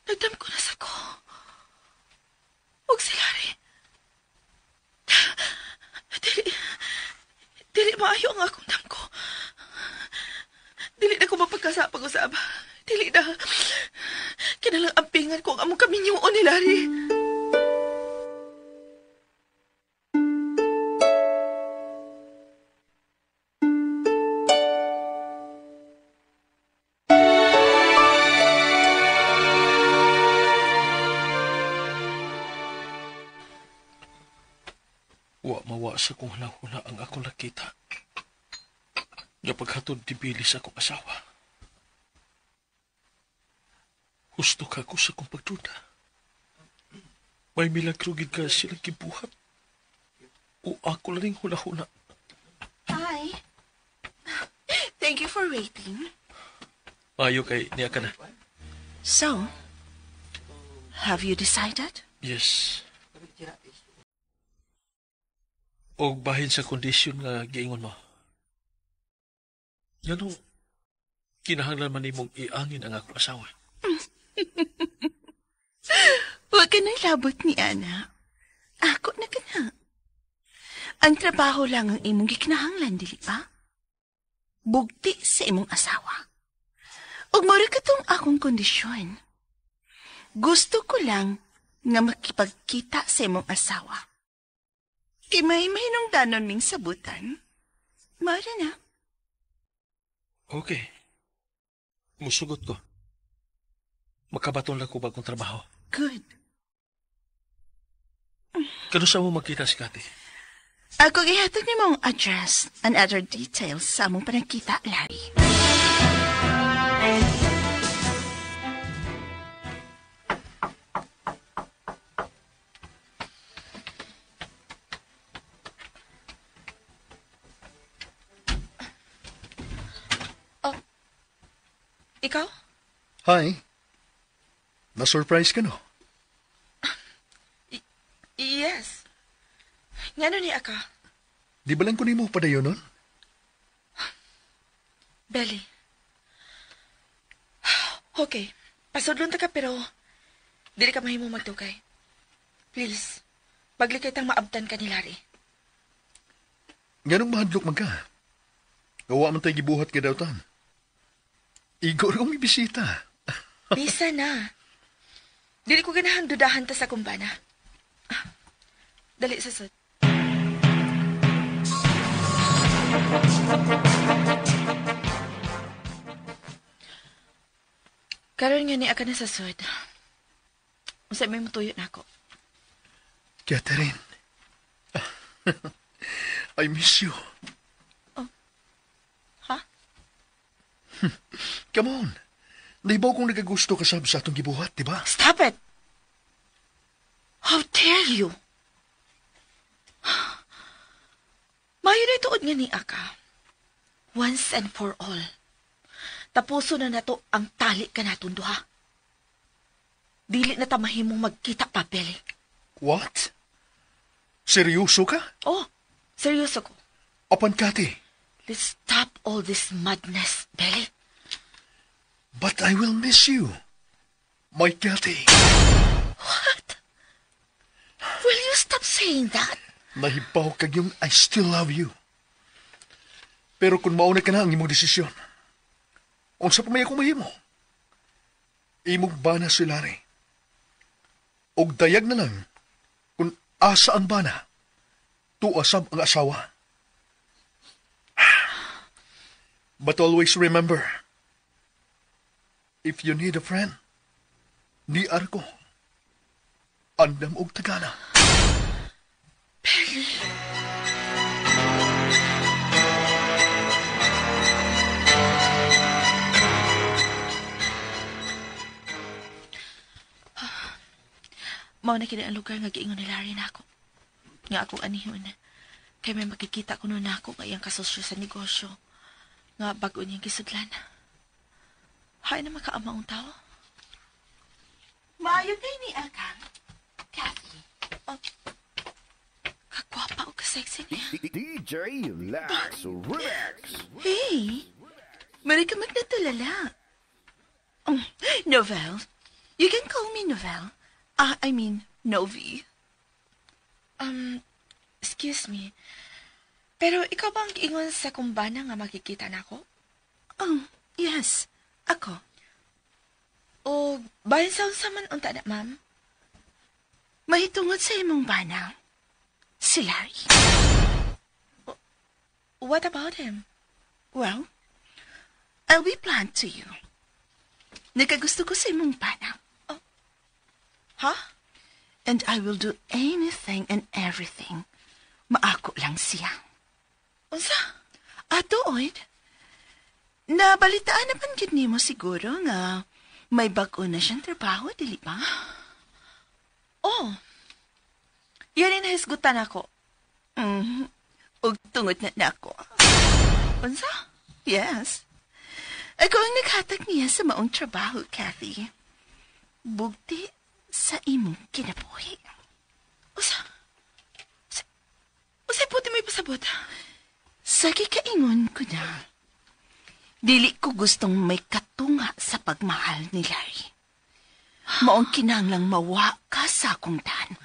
Nagdam ko na sa ko. Huwag si Larry. Dili maayo ang akong dam ko. Dili na ko mapagkasapag-usap. Dili na. Kinalang ampingan ko ang among kaminyoon ni Larry. Wa mawa sa kong hunahuna ang akong nakita. Nga paghatod ni Billy sa akong asawa. Husto ka ko sa akong pagduda. May milagro gid ka silang gibuhat. O ako lang ring hunahuna. Hi. Thank you for waiting. Maayo kay niya ka na. So, have you decided? Yes. Og bahin sa kondisyon nga giingon mo. Ngano, kinahanglan man nimong iangin ang akong asawa. Huwag ka nang labot ni Ana. Ako na ka na. Ang trabaho lang ang imong gikinahanglan, dili ba? Bugti sa imong asawa. Ug mura katong akong kondisyon. Gusto ko lang nga makipagkita sa imong asawa. Kay may mahinungdanon ming sabutan. Mara na. Okay. Musugot ko. Makabaton lang ko bagong trabaho. Good. Kano sa mo magkita si Kati? Ako gihatag nimo ang address and other details sa among panagkita, Larry. Ikaw? Hi. Na-surprise ka, no? Yes. Ngano ni ka? Di ba lang ko nimo padayon nun? Belly. Okay. Pasudlon ta ka pero dili ka mahimo magdugay. Please. Paglikay tang maabtan ka ni Larry. Nganong mahadlok man ka? Gawa man tayo gibuhat kay dautan. Igor kong ibisita. Bisa na. Dili ko ganahan dudahan ta sa kumbana. Dali sa sud. Karon nga ni aka na sa sud. Unsa may motuyo nako? Catherine. I miss you. Oh. Ha? Come on. Naibaw kong nagagusto ka sab sa atong gibuhat, di ba? Stop it! How dare you? Mayo na ituod nga ni Aka. Once and for all. Tapuso na nato ang tali ka naton duha. Dili na ta mahimong magkita pa, Billy. What? Seryoso ka? Oh, seryoso ko. Apan, Kati. Let's stop all this madness, Billy. But I will miss you, my Kati. What? Will you stop saying that? Nahibaw kag yung I still love you. Pero kung mauna ka na ang imong desisyon, unsa pa may akong mahimo? Imong bana si Larry. Og dayag na lang kung asa ang bana, tuasab ang asawa. But always remember, if you need a friend, ni Arko, andam og tagana. Billy. Mao na kini ang lugar nga giingon ni Larry nako. Nga akong anihon. Kay may makikita ko nun nako nga iyang kasosyo sa negosyo. Nga bago niyang gisudlan. Hay na makaamaong tao. Maayo kay ni Akang. Kathy. Oh. Kagwapa o ka-sexy niya. DJ Lax Remix. Hey, mari ka magnatulala. Oh, Novel. You can call me Novel. I mean, Novi. Excuse me. Pero ikaw ba ang giingon sa kumbana nga makikita nako? Oh, yes. Ako. O, bahin sa unsa man unta na, ma'am? Mahitungod sa imong bana. Si Larry. What about him? Well, I'll be blunt to you. Nakagusto ko sa imong bana. Oh. Ha? And I will do anything and everything Maako lang siya. Unsa? Atuod, nabalitaan naman gid nimo siguro nga may bag-o na siyang trabaho, dili ba? Oh. Yan ang nahisgutan ako. Ug tungod na nako. Unsa? Yes. Ako ang naghatag niya sa maong trabaho, Kathy. Bugti sa imong kinabuhi. Usa? Usa puti may pasabot? Sa gikaingon ko na, dili ko gustong may katunga sa pagmahal ni Larry. Maong kinahanglang mawa ka sa akong daan,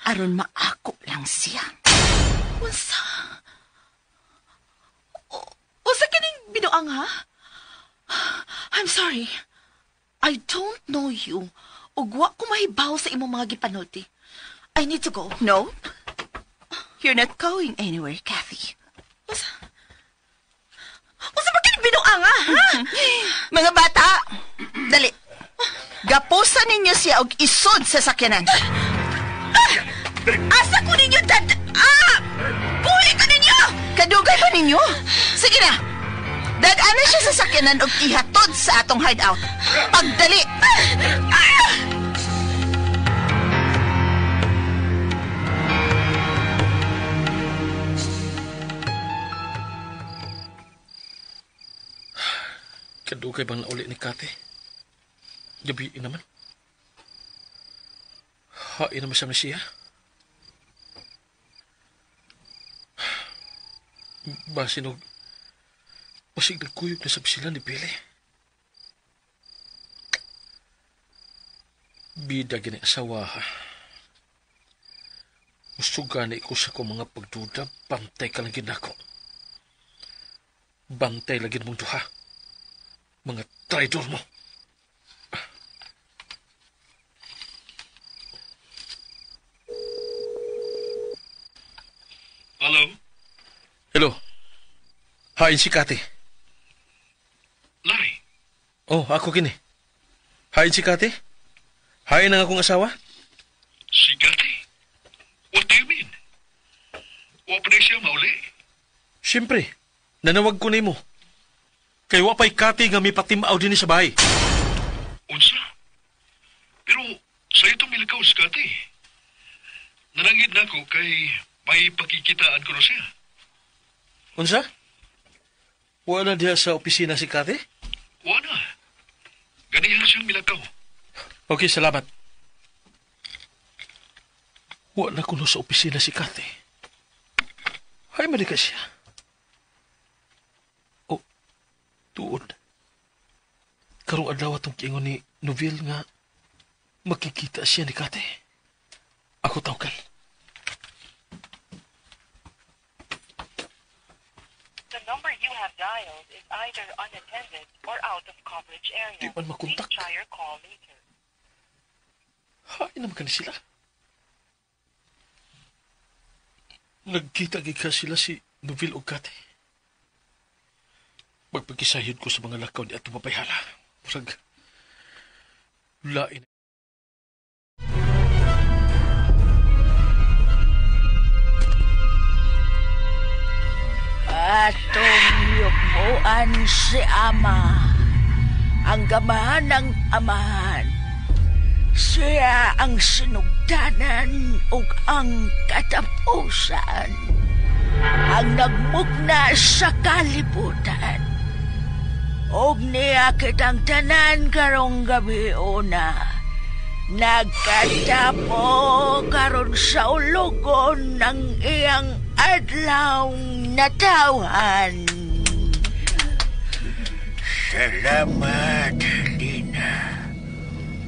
aron maako lang siya. Unsa? Unsa kining binuang, ha? I'm sorry. I don't know you. Ug wa ko mahibaw sa imong mga gipanulti. I need to go. No. You're not going anywhere, Kathy. Unsa? Unsa ba kining binuang, ha? Mga bata, dali. Gapusan ninyo siya og isod sa sakyanan. Asa ko ninyo, dad? Ah! Buhi ko ninyo! Kadugay ba ninyo? Sige na. Dad-ana siya sa sakyanan og ihatod sa atong hideout. Pagdali! Ah! Kadugay bang nauli ni Kate? Gabi naman. Hain naman siya na siya. Basinog, basig nagkuyog na sab sila ni Billy. Bida gini asawa ha. Gusto gani ko sa kong mga pagduda, bantay ka lang ginako. Bantay lagi mong duha. Mga traidor mo. Hello? Hello. Hain si Kate. Larry? Oh, ako kini. Hain si Kate? Hain ang akong asawa? Si Kate? What do you mean? Wa pa na siya mauli? Siyempre, nanawag ko nimo. Kay wa pa'y Kate nga mipatimaw din sa bahay. Unsa? Pero sa itong milakaw si Kate. Nanangid na ako kay may pakikitaan ko na siya. Unsa? Wala diha sa opisina si Kate? Wala. Ganihan siyang milakaw. Okay, salamat. Wala kuno sa opisina si Kate. Ay, mali ka siya. Oh, tuod. Karong adlaw atong kiingon ni Novil nga makikita siya ni Kate. Ako tawgan. The number you have dialed is either unattended or out of coverage area. Di man makontak. Please try your call later. Hain naman ka na sila. Nagkita gid ka sila si Novil og Kate. Magpagkisahid ko sa mga lakaw ni atong babayhala. Murag, lain. Atong yukmuan si Ama, ang gamahan ng amahan. Siya ang sinugdanan ug ang katapusan, ang nagmugna sa kalibutan. Og niya kitang tanan karong gabi una, nagkatapo karon sa ulugon ng iyang adlaw natawhan. Salamat, Lina,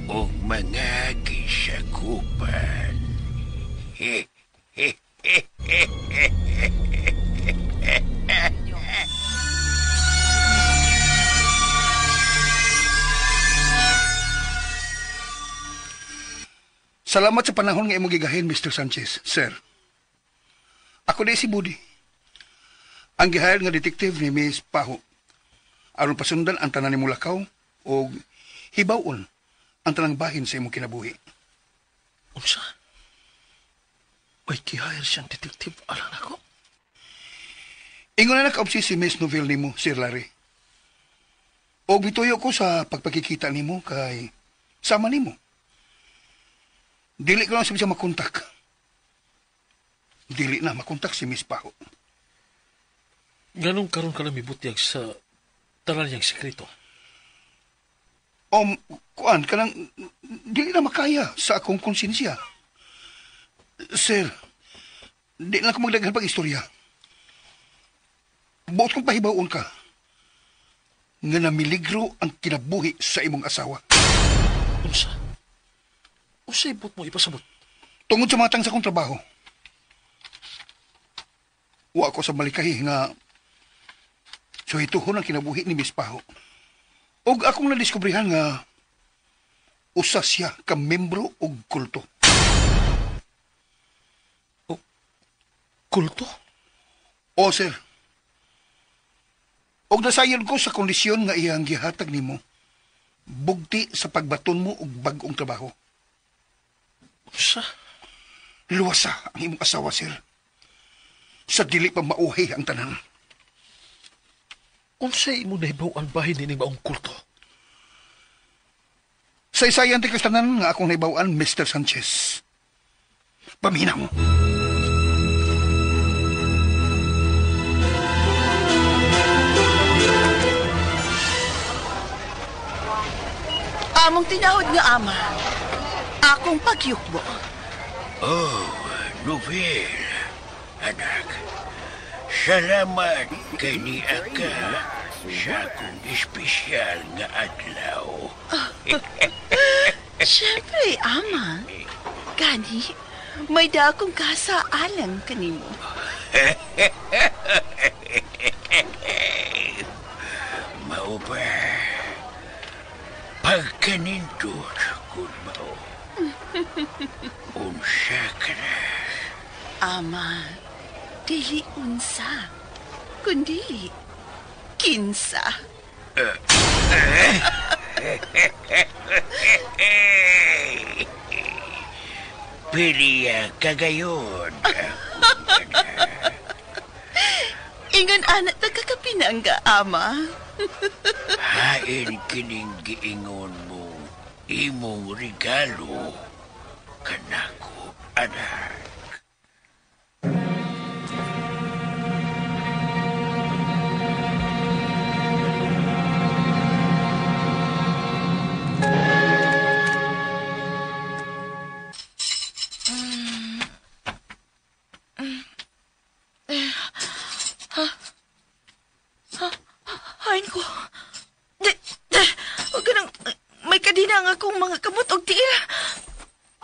og mga gisakupan. Salamat sa panahon nga imong gigahin, Mr. Sanchez, sir. Ako di si Budi. Ang gihire nga detective ni Miss Paho. Aron pasundan ang tanan nimo lakaw og hibaw-on ang tanang bahin sa imong kinabuhi. Unsa? Way gihire siyang detective alang nako. Ingon na naka-obsi si Miss Novel nimo, Sir Larry. Og mituyo ko sa pagpakikita nimo kay sama nimo. Dili ko lang siya makontak. Dili na makontak si Miss Paho. Ganong karon ka lang mibutyag sa tanan niyang sekreto? Kuan, kanang dili na makaya sa akong konsensya. Sir, di na ako magdaghan pag istorya. Buot kong pahibaon ka nga namiligro ang kinabuhi sa imong asawa. Unsa? Unsa ibot mo ipasabot? Tungod sa matang sa akong trabaho. Wa ko sa malikahi nga suhituhon ang kinabuhi ni Miss Paho. Og akong nadiskubrihan nga usa siya ka membro og kulto. O, kulto? O, sir. Og nasayon ko sa kondisyon nga iyang gihatag nimo, bugti sa pagbaton mo og bag-ong trabaho. Unsa? Luwasa ang imong asawa, sir. Sa dili pa mauhi ang tanan. Unsa imo nahibaw-an bahin nining maong kulto? Saysayan ti kastanan nga akong nahibaw-an, Mr. Sanchez. Paminaw. Among tinahod nga ama, akong pagyukbo. Oh, Novel, anak. Salamat kay niya ka sa akong espesyal nga adlaw. Siyempre, ama. Gani, may dakong kasaalang kanimo. Mao ba? Pagkanindot kung mao. Unsa ka na? Ama, dili unsa, kundi kinsa. Piliya kagayon. Ingon anak nagkakapinangga, ama. Hain kining giingon mo imong regalo kanako, anak. Hain ko. Huwag ka nang, may kadina ang akong mga kamot og tiil.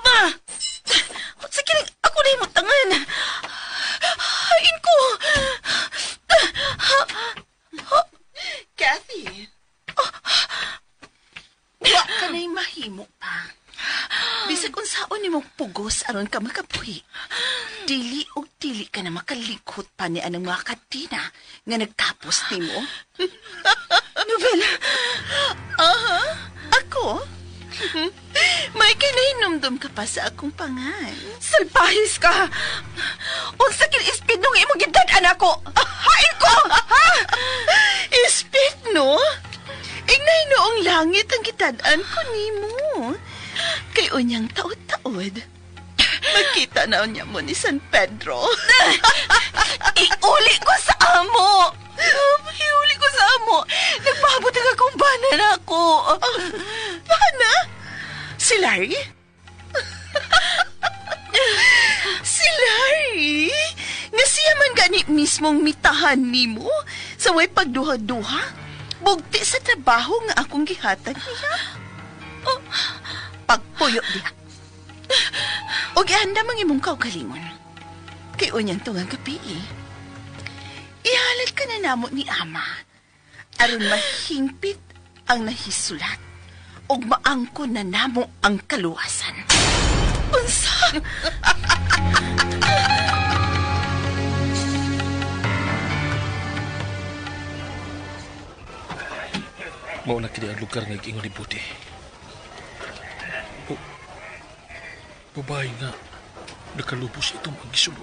Ma! Sa kining ako na imong tangan. Hain ko. Kathy. Wa ka na'y mahimo pa. Bisag unsaon nimong pugos aron ka makabuhi. Dili og dili ka na makalikot pa ni anang mga kadina nga nagtapos nimo. Novela. Aha, ako? May kinahinumdum ka pa sa akong pangan. Salpahis ka! Unsa kin ispid nung imong gidad-an ako? Hain ko! Ha? Ispid, no? Ignay noong langit ang gitad-an ko nimo. Kay unyang taod-taod. Magkita na unya mo ni San Pedro. Iuli ko sa amo! Iuli ko sa amo! Nagpaabot ang akong bana na ako. Bana? Si Larry? Si Larry? Nga siya man gani mismong mitahan nimo sa way pagduha-duha? Bugti sa trabaho nga akong gihatag niya. Oh, pagpuyo diha. O gihanda mang imong kaugalingon. Kay unyang tungang gabi. Ihalad ka na namo ni Ama. Aron mahingpit ang nahisulat. Og maangko na namo ang kaluwasan. Unsa? Mao na kini ang lugar nga giingon ni Budi. Babae nga. Nakalubos itong ang gisulo.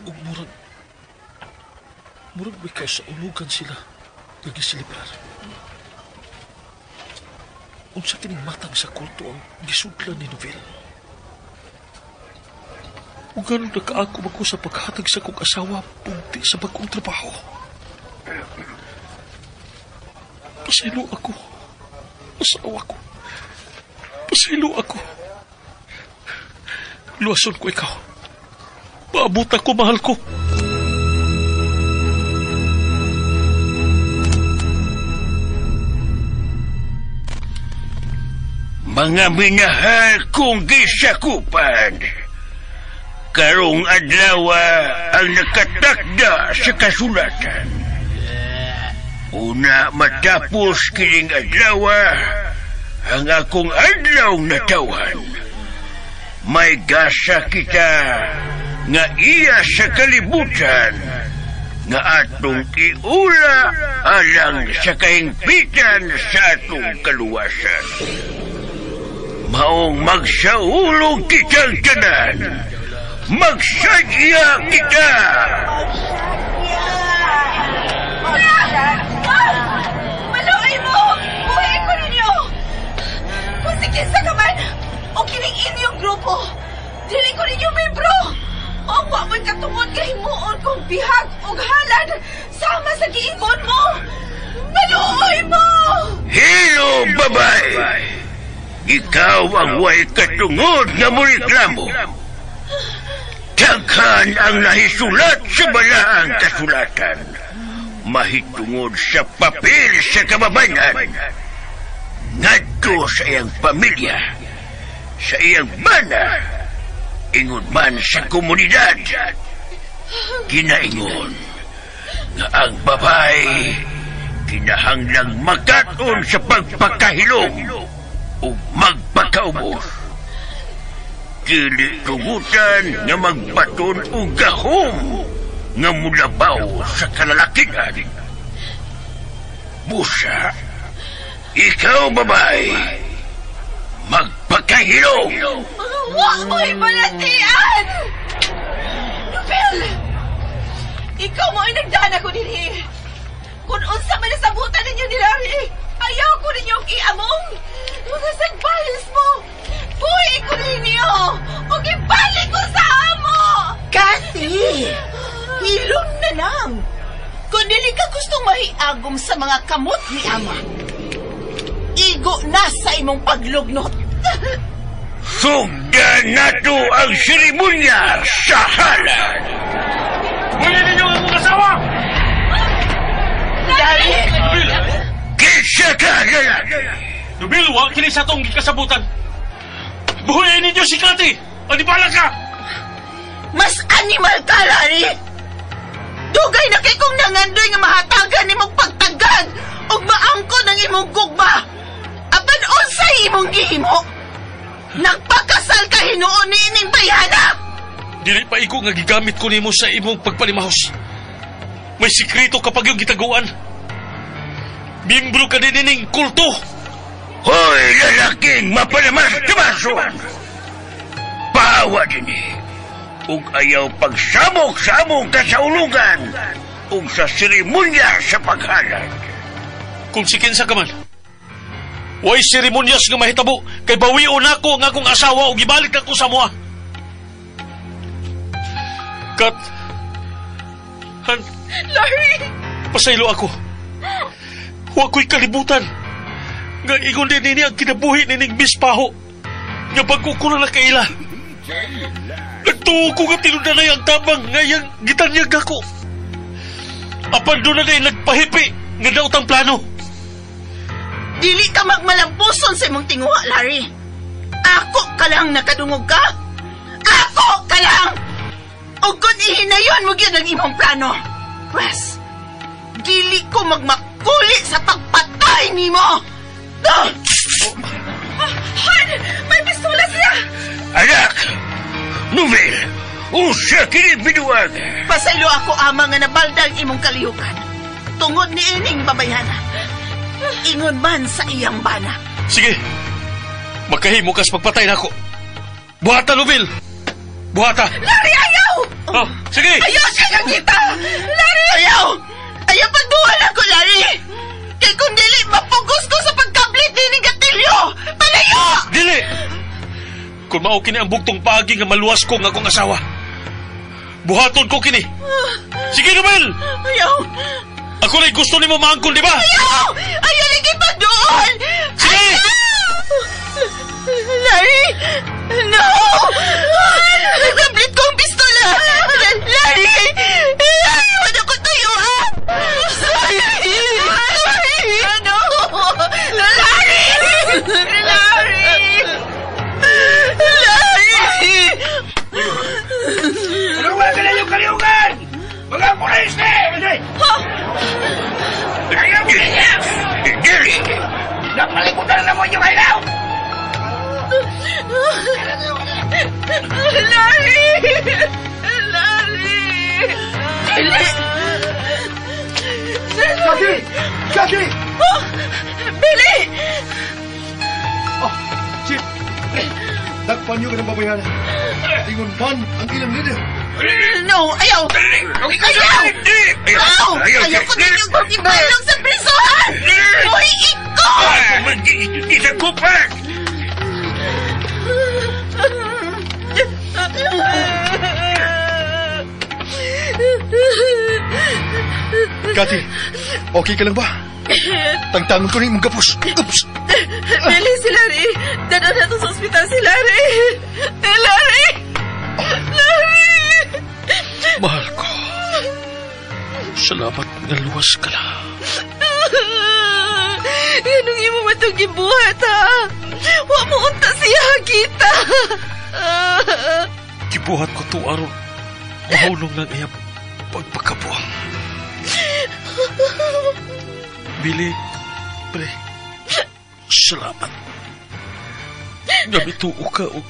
Ug murag may kasaulugan sila nga gisilibrar. Unsa kining matang sa kulto ang gisudlan ni Novel? Ug ganun nakaako ako sa paghatag sa kong asawa pugti sa bagong trabaho. Pasaylo ako. Asawa ko. Pasaylo ako. Luwason ko ikaw. Paabot ako, mahal ko. Mga minahal kong gisakupan, karong adlaw ang nakatakda sa kasulatan. Una matapos kining adlaw, ang akong adlaw natawhan. May gasa kita nga iya sa kalibutan, nga atong iula alang sa kahingpitan sa atong kaluwasan. Maong magsaulog kitang tanan, magsadya kita! Maluoy mo! Buhay ko ninyo! Kung si kinsa ka man, o kining inyong grupo, dili ko ninyo membro! O wa mo'y katungod kahimuon kong bihag o halad sama sa giingon mo! Maluoy mo! Hello, babay! Ikaw ang way katungod nga moreklamo. Daghan ang nahisulat sa balaang kasulatan. Mahitungod sa papel sa kababayan. Ngadto sa iyang pamilya, sa iyang bana, ingon man sa komunidad. Kinaingon nga ang babay kinahanglang makat-on sa pagpakahilom o magpakaubos. Dili tugutan nga magbaton o gahom nga mulabaw sa kalalakihan. Busa, ikaw babay, magpakahilom. Mga wa mo'y balatian! Nobel! Ikaw mo'y nagdana ko dinhi. Kung unsa man nasabutan ninyo ni Larry, ayaw ko ninyong iamong. Mga sagbayos mo! Buhi ko ninyo! Ug ibalik ko sa amo! Kathy! Hilom na lang! Kung dili ka gustong mahiagom sa mga kamot ni Ama, igo na sa imong paglugnot. Sugdan nato ang seremonya sa halad! Buhi ninyo ang mga asawa! Larry! Kinsa ka, lalaki! Nubil, wa kini sa atong gikasabutan. Buhuyin ninyo si Kati! Anibala ka! Mas animal ka, Larry! Dugay na kay kong nangandoy nga mahatagan nimong pagtagad ug maangkon ang imong gugma. Apan unsay imong gihimo? Nagpakasal ka hinuon ni ining bayhana! Dili pa igo nga gigamit ko nimo sa imong pagpalimahos. May sikreto kapag yung gitaguan. Membro ka din ining kulto! Hoy, lalaking mapalamas-tamason! Paawa din eh. Ug ayaw pagsabok sa among kasaulugan ug sa seremonya sa paghalad. Kung si kinsa ka man, way seremonyas nga mahitabo kay bawion nako ang akong asawa ug ibalik ako sa moa. Kat, Han, Larry! Pasaylo ako. Huwag ko'y kalibutan. Nga ingon din nini ang kinabuhi nining Miss Paho. Nga bago ko na nakaila. Nagtuo ko nga tinundanay ang tabang ngayang gitanyag ako. Apan doon na din nagpahipi nga daot ang plano. Dili ka magmalampuson sa imong tinguha, Larry. Ako ka lang nakadungog ka. Ako ka lang! O kung ihinayon mo gyud ang imong plano. Pwes, dili ko magmakuli sa pagpatay nimo. Han! May pistola siya! Anak! Novel! Usa kini biduag! Pasaylo ako, ama, nga nabalda ang imong kalihukan. Tungod ni ining babayhana. Ingon man sa iyang bana. Sige! Makahimo kas pagpatay nako. Buhatan, Novel! Buhata! Larry, ayaw! Oh, sige! Ayaw siya nakita! Larry! Ayaw! Ayaw pagduwal ako, Larry! Kay kung dili, mapugos ko sa pagkablit ni gatilyo! Palayo! Dili! Kung mao kini ang bugtong paagi nga maluwas ko nga akong asawa, buhaton ko kini. Sige, Nobel! Ayaw! Ako na'y gusto nimo maangkon, di ba? Ayaw! Ayaw lagi pagduol! Sige! Ayaw! Larry! No! Nagkablit ko ang pistola! Larry! Larry! Wala ko tayo, ah! Sorry! Sorry! Ano? Larry! Larry! Larry! Tulungan ka na yung kaliungan! Mga pulis na! Ayaw niya! Dili! Napalikutan na mo yung ilaw! Larry! Larry! Dili! Jackie! Jackie! Oh! Billy! Oh, Chief! Dagpan niyo ka ng babayhana. Ingon man ang ilang leader. No! Ayaw! Ayaw! Ayaw! Ayaw ko ninyong ibalong sa prisuhan! Hoy, ikaw! Isa ko pa! Kati, okay ka lang ba? Tangtangon ko na yung mga gapos. Oops! Billy, si Larry! Dala na to sa ospital si Larry! Larry! Larry! Mahal ko. Salamat nga luwas ka na. Anong imo man itong gibuhat, ha? Wa mo unta siya kita. Gibuhat ko to aron mahulong lang iya pagpakabuang. Billy, pre, salamat. Nga mituo ka o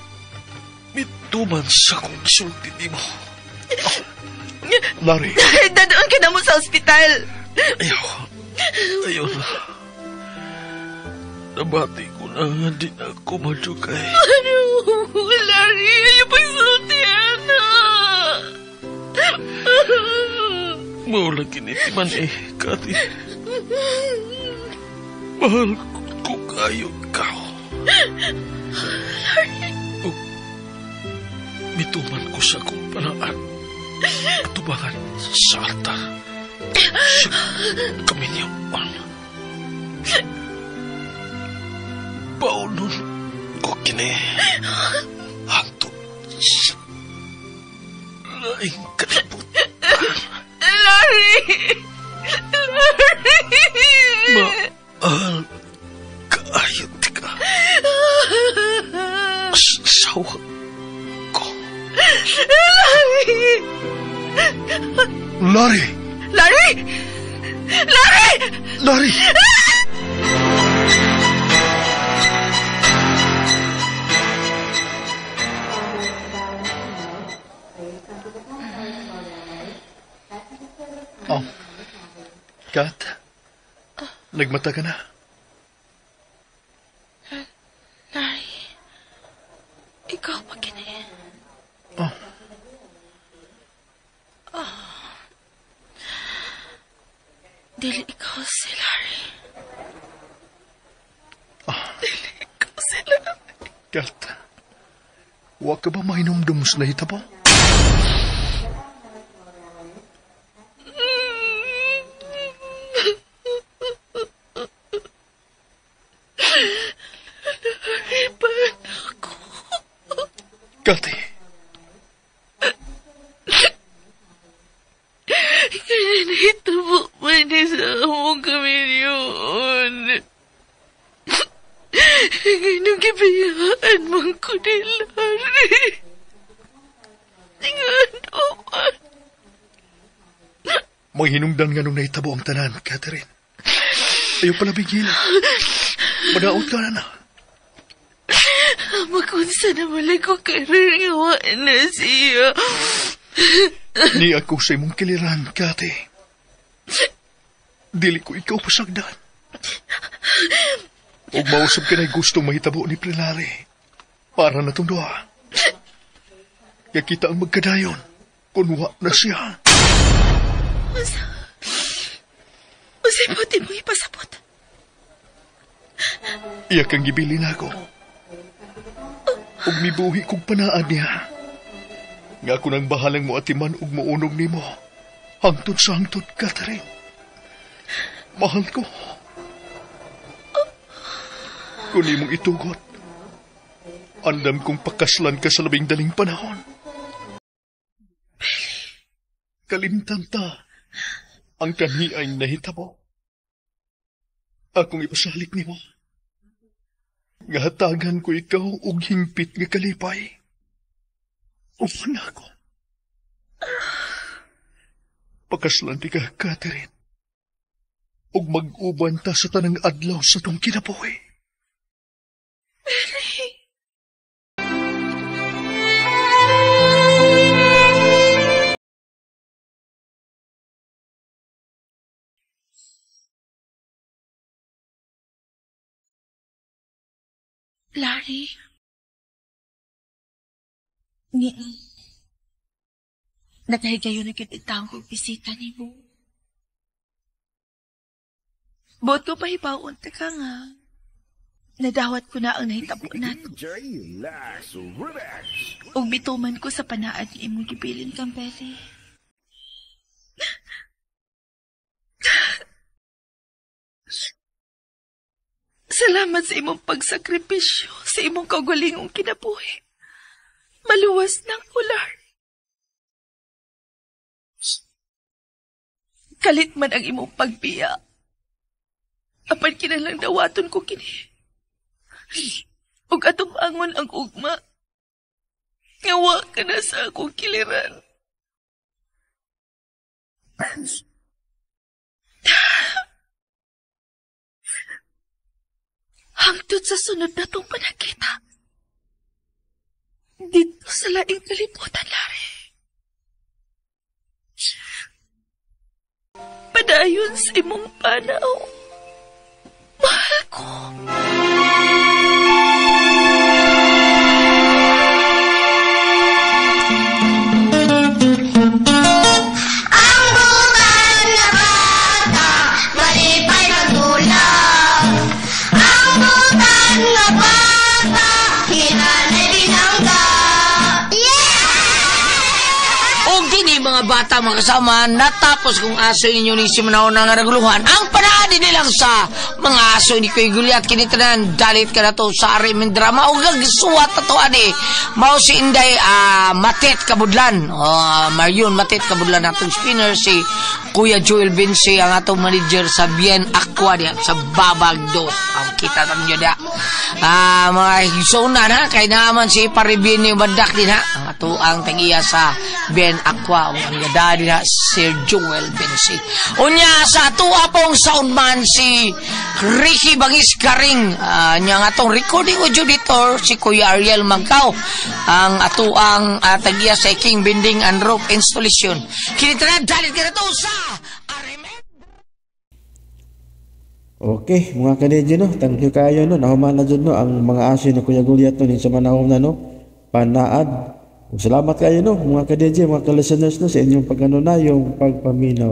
mituman sa kong gisulti nimo. Larry. Dadaan ka na mo sa ospital. Ayaw. Ayaw na. Nabati ko na nga di na ako madugay. Ano? Larry, ayaw pagsulti, ana. Mawala kinitiman eh, Kati. Mahal ko kayo ikaw. Larry. O, mituman ko sa akong panaan. Katubangan sa altar. Sa kaminyoon. Paunon ko kini. Hangtod sa laing kalibutan. Larry! Larry! Mahal kaayot ka. Asawa ko. Larry! Larry! Larry! Larry! Larry! Oh. Kat, nagmata ka na. Larry, ikaw pa kini. Oh. Oh. Dili ikaw si Larry. Oh. Dili ikaw si Larry. Kat, wa ka ba mahinumdum sa nahitabo? Larry, paano ako? Kati. Nahitabo man niya sa among kamilyon. Ngayon gibayaan man ko ni Larry. Ngano man. May hinungdan nga nung nahitabo ang tanan, Catherine. Ayaw pala bigil. Madaot ka na na. Makunsa na malay ko karon nga wa na siya. Ni ako sa imong kiliran, Kate. Dili ko ikaw pasagdan. Ug mausab ka na'y gustong mahitabo ni Prilari. Para na tong duha. Nga kita ang magkadayon kung wa na siya. Unsay buti mo ipasabot? Iya kang gibilin ako. Ug mibuhi kog panaad niya. Nga ako nang bahalang mo atiman ug muunog nimo. Hangtod sa hangtod, Catherine. Mahal ko. Kung imong itugot, andam kong pakaslan ka sa labing daling panahon. Kalimtan ta ang kanhiay nahitabo. Akong ipasalik nimo. Nga hatagan ko ikaw og hingpit nga kalipay. Uman ako. Pakaslan di ka, Catherine. Ug mag-uban ta sa tanang adlaw sa tong kinabuhi. Larry. Ni nakahigayon na gyud intawon kog bisita nimo. Buot ko pahibaw-on ta ka nga. Nadawat ko na ang nahitabo nato. Ug mituman ko sa panaad nga imong gibilin kang Beli. Salamat sa imong pagsakripisyo, sa imong kaugalingong kinabuhi. Maluwas ng ular. Kalit man ang imong pagbiya. Apan kinalang dawaton ko kini. Ug atong angon ang ugma. Nga wa ka na sa akong kiliran. Hangtod sa sunod na tong panagkita. Dito sa laing kalibutan, Larry. Padayon sa imong panaw. Mahal ko. Ang butan na bata, malipay magdulak. Ang butan na bata, hinanay binangga. O gini mga bata mga kasama, natapos kung aso ninyo ni Simanao na nga naguluhan, ang panaadi nilang sa mga aso ni Kuya Gulyat, kinitanan, dalit ka na to sa Arimin Drama, o gagsuwat na to, ani, mao si Inday Matet Kabudlan, Marion Matet Kabudlan atong spinner, si Kuya Joel Vinci, ang atong manager sa Bien Aqua diya, sa Babag Dos. Ang kita ninyo diya. Mga higsonan ha, kay naman si Paribini Bandak din ha, ang ato ang tag-iya sa Bien Aqua, ang gada din ha, Sir Joel Vinci. Unya sa ato apong soundman si Ricky Bangis Garing, niya nga atong recording audio editor si Kuya Ariel Magkao, ang ato ang tag-iya sa King Binding and Rope Installation. Kinitanan, dalit ka na to sa Okay, mga ka-DJ no, thank you kayo no, nahuman na dyan no, ang mga aso ni Kuya Gulyat no, sa manahom na no, panaad. Salamat kayo no, mga ka-DJ, mga ka-listeners no, sa inyong pag-ano na, yung pagpaminaw.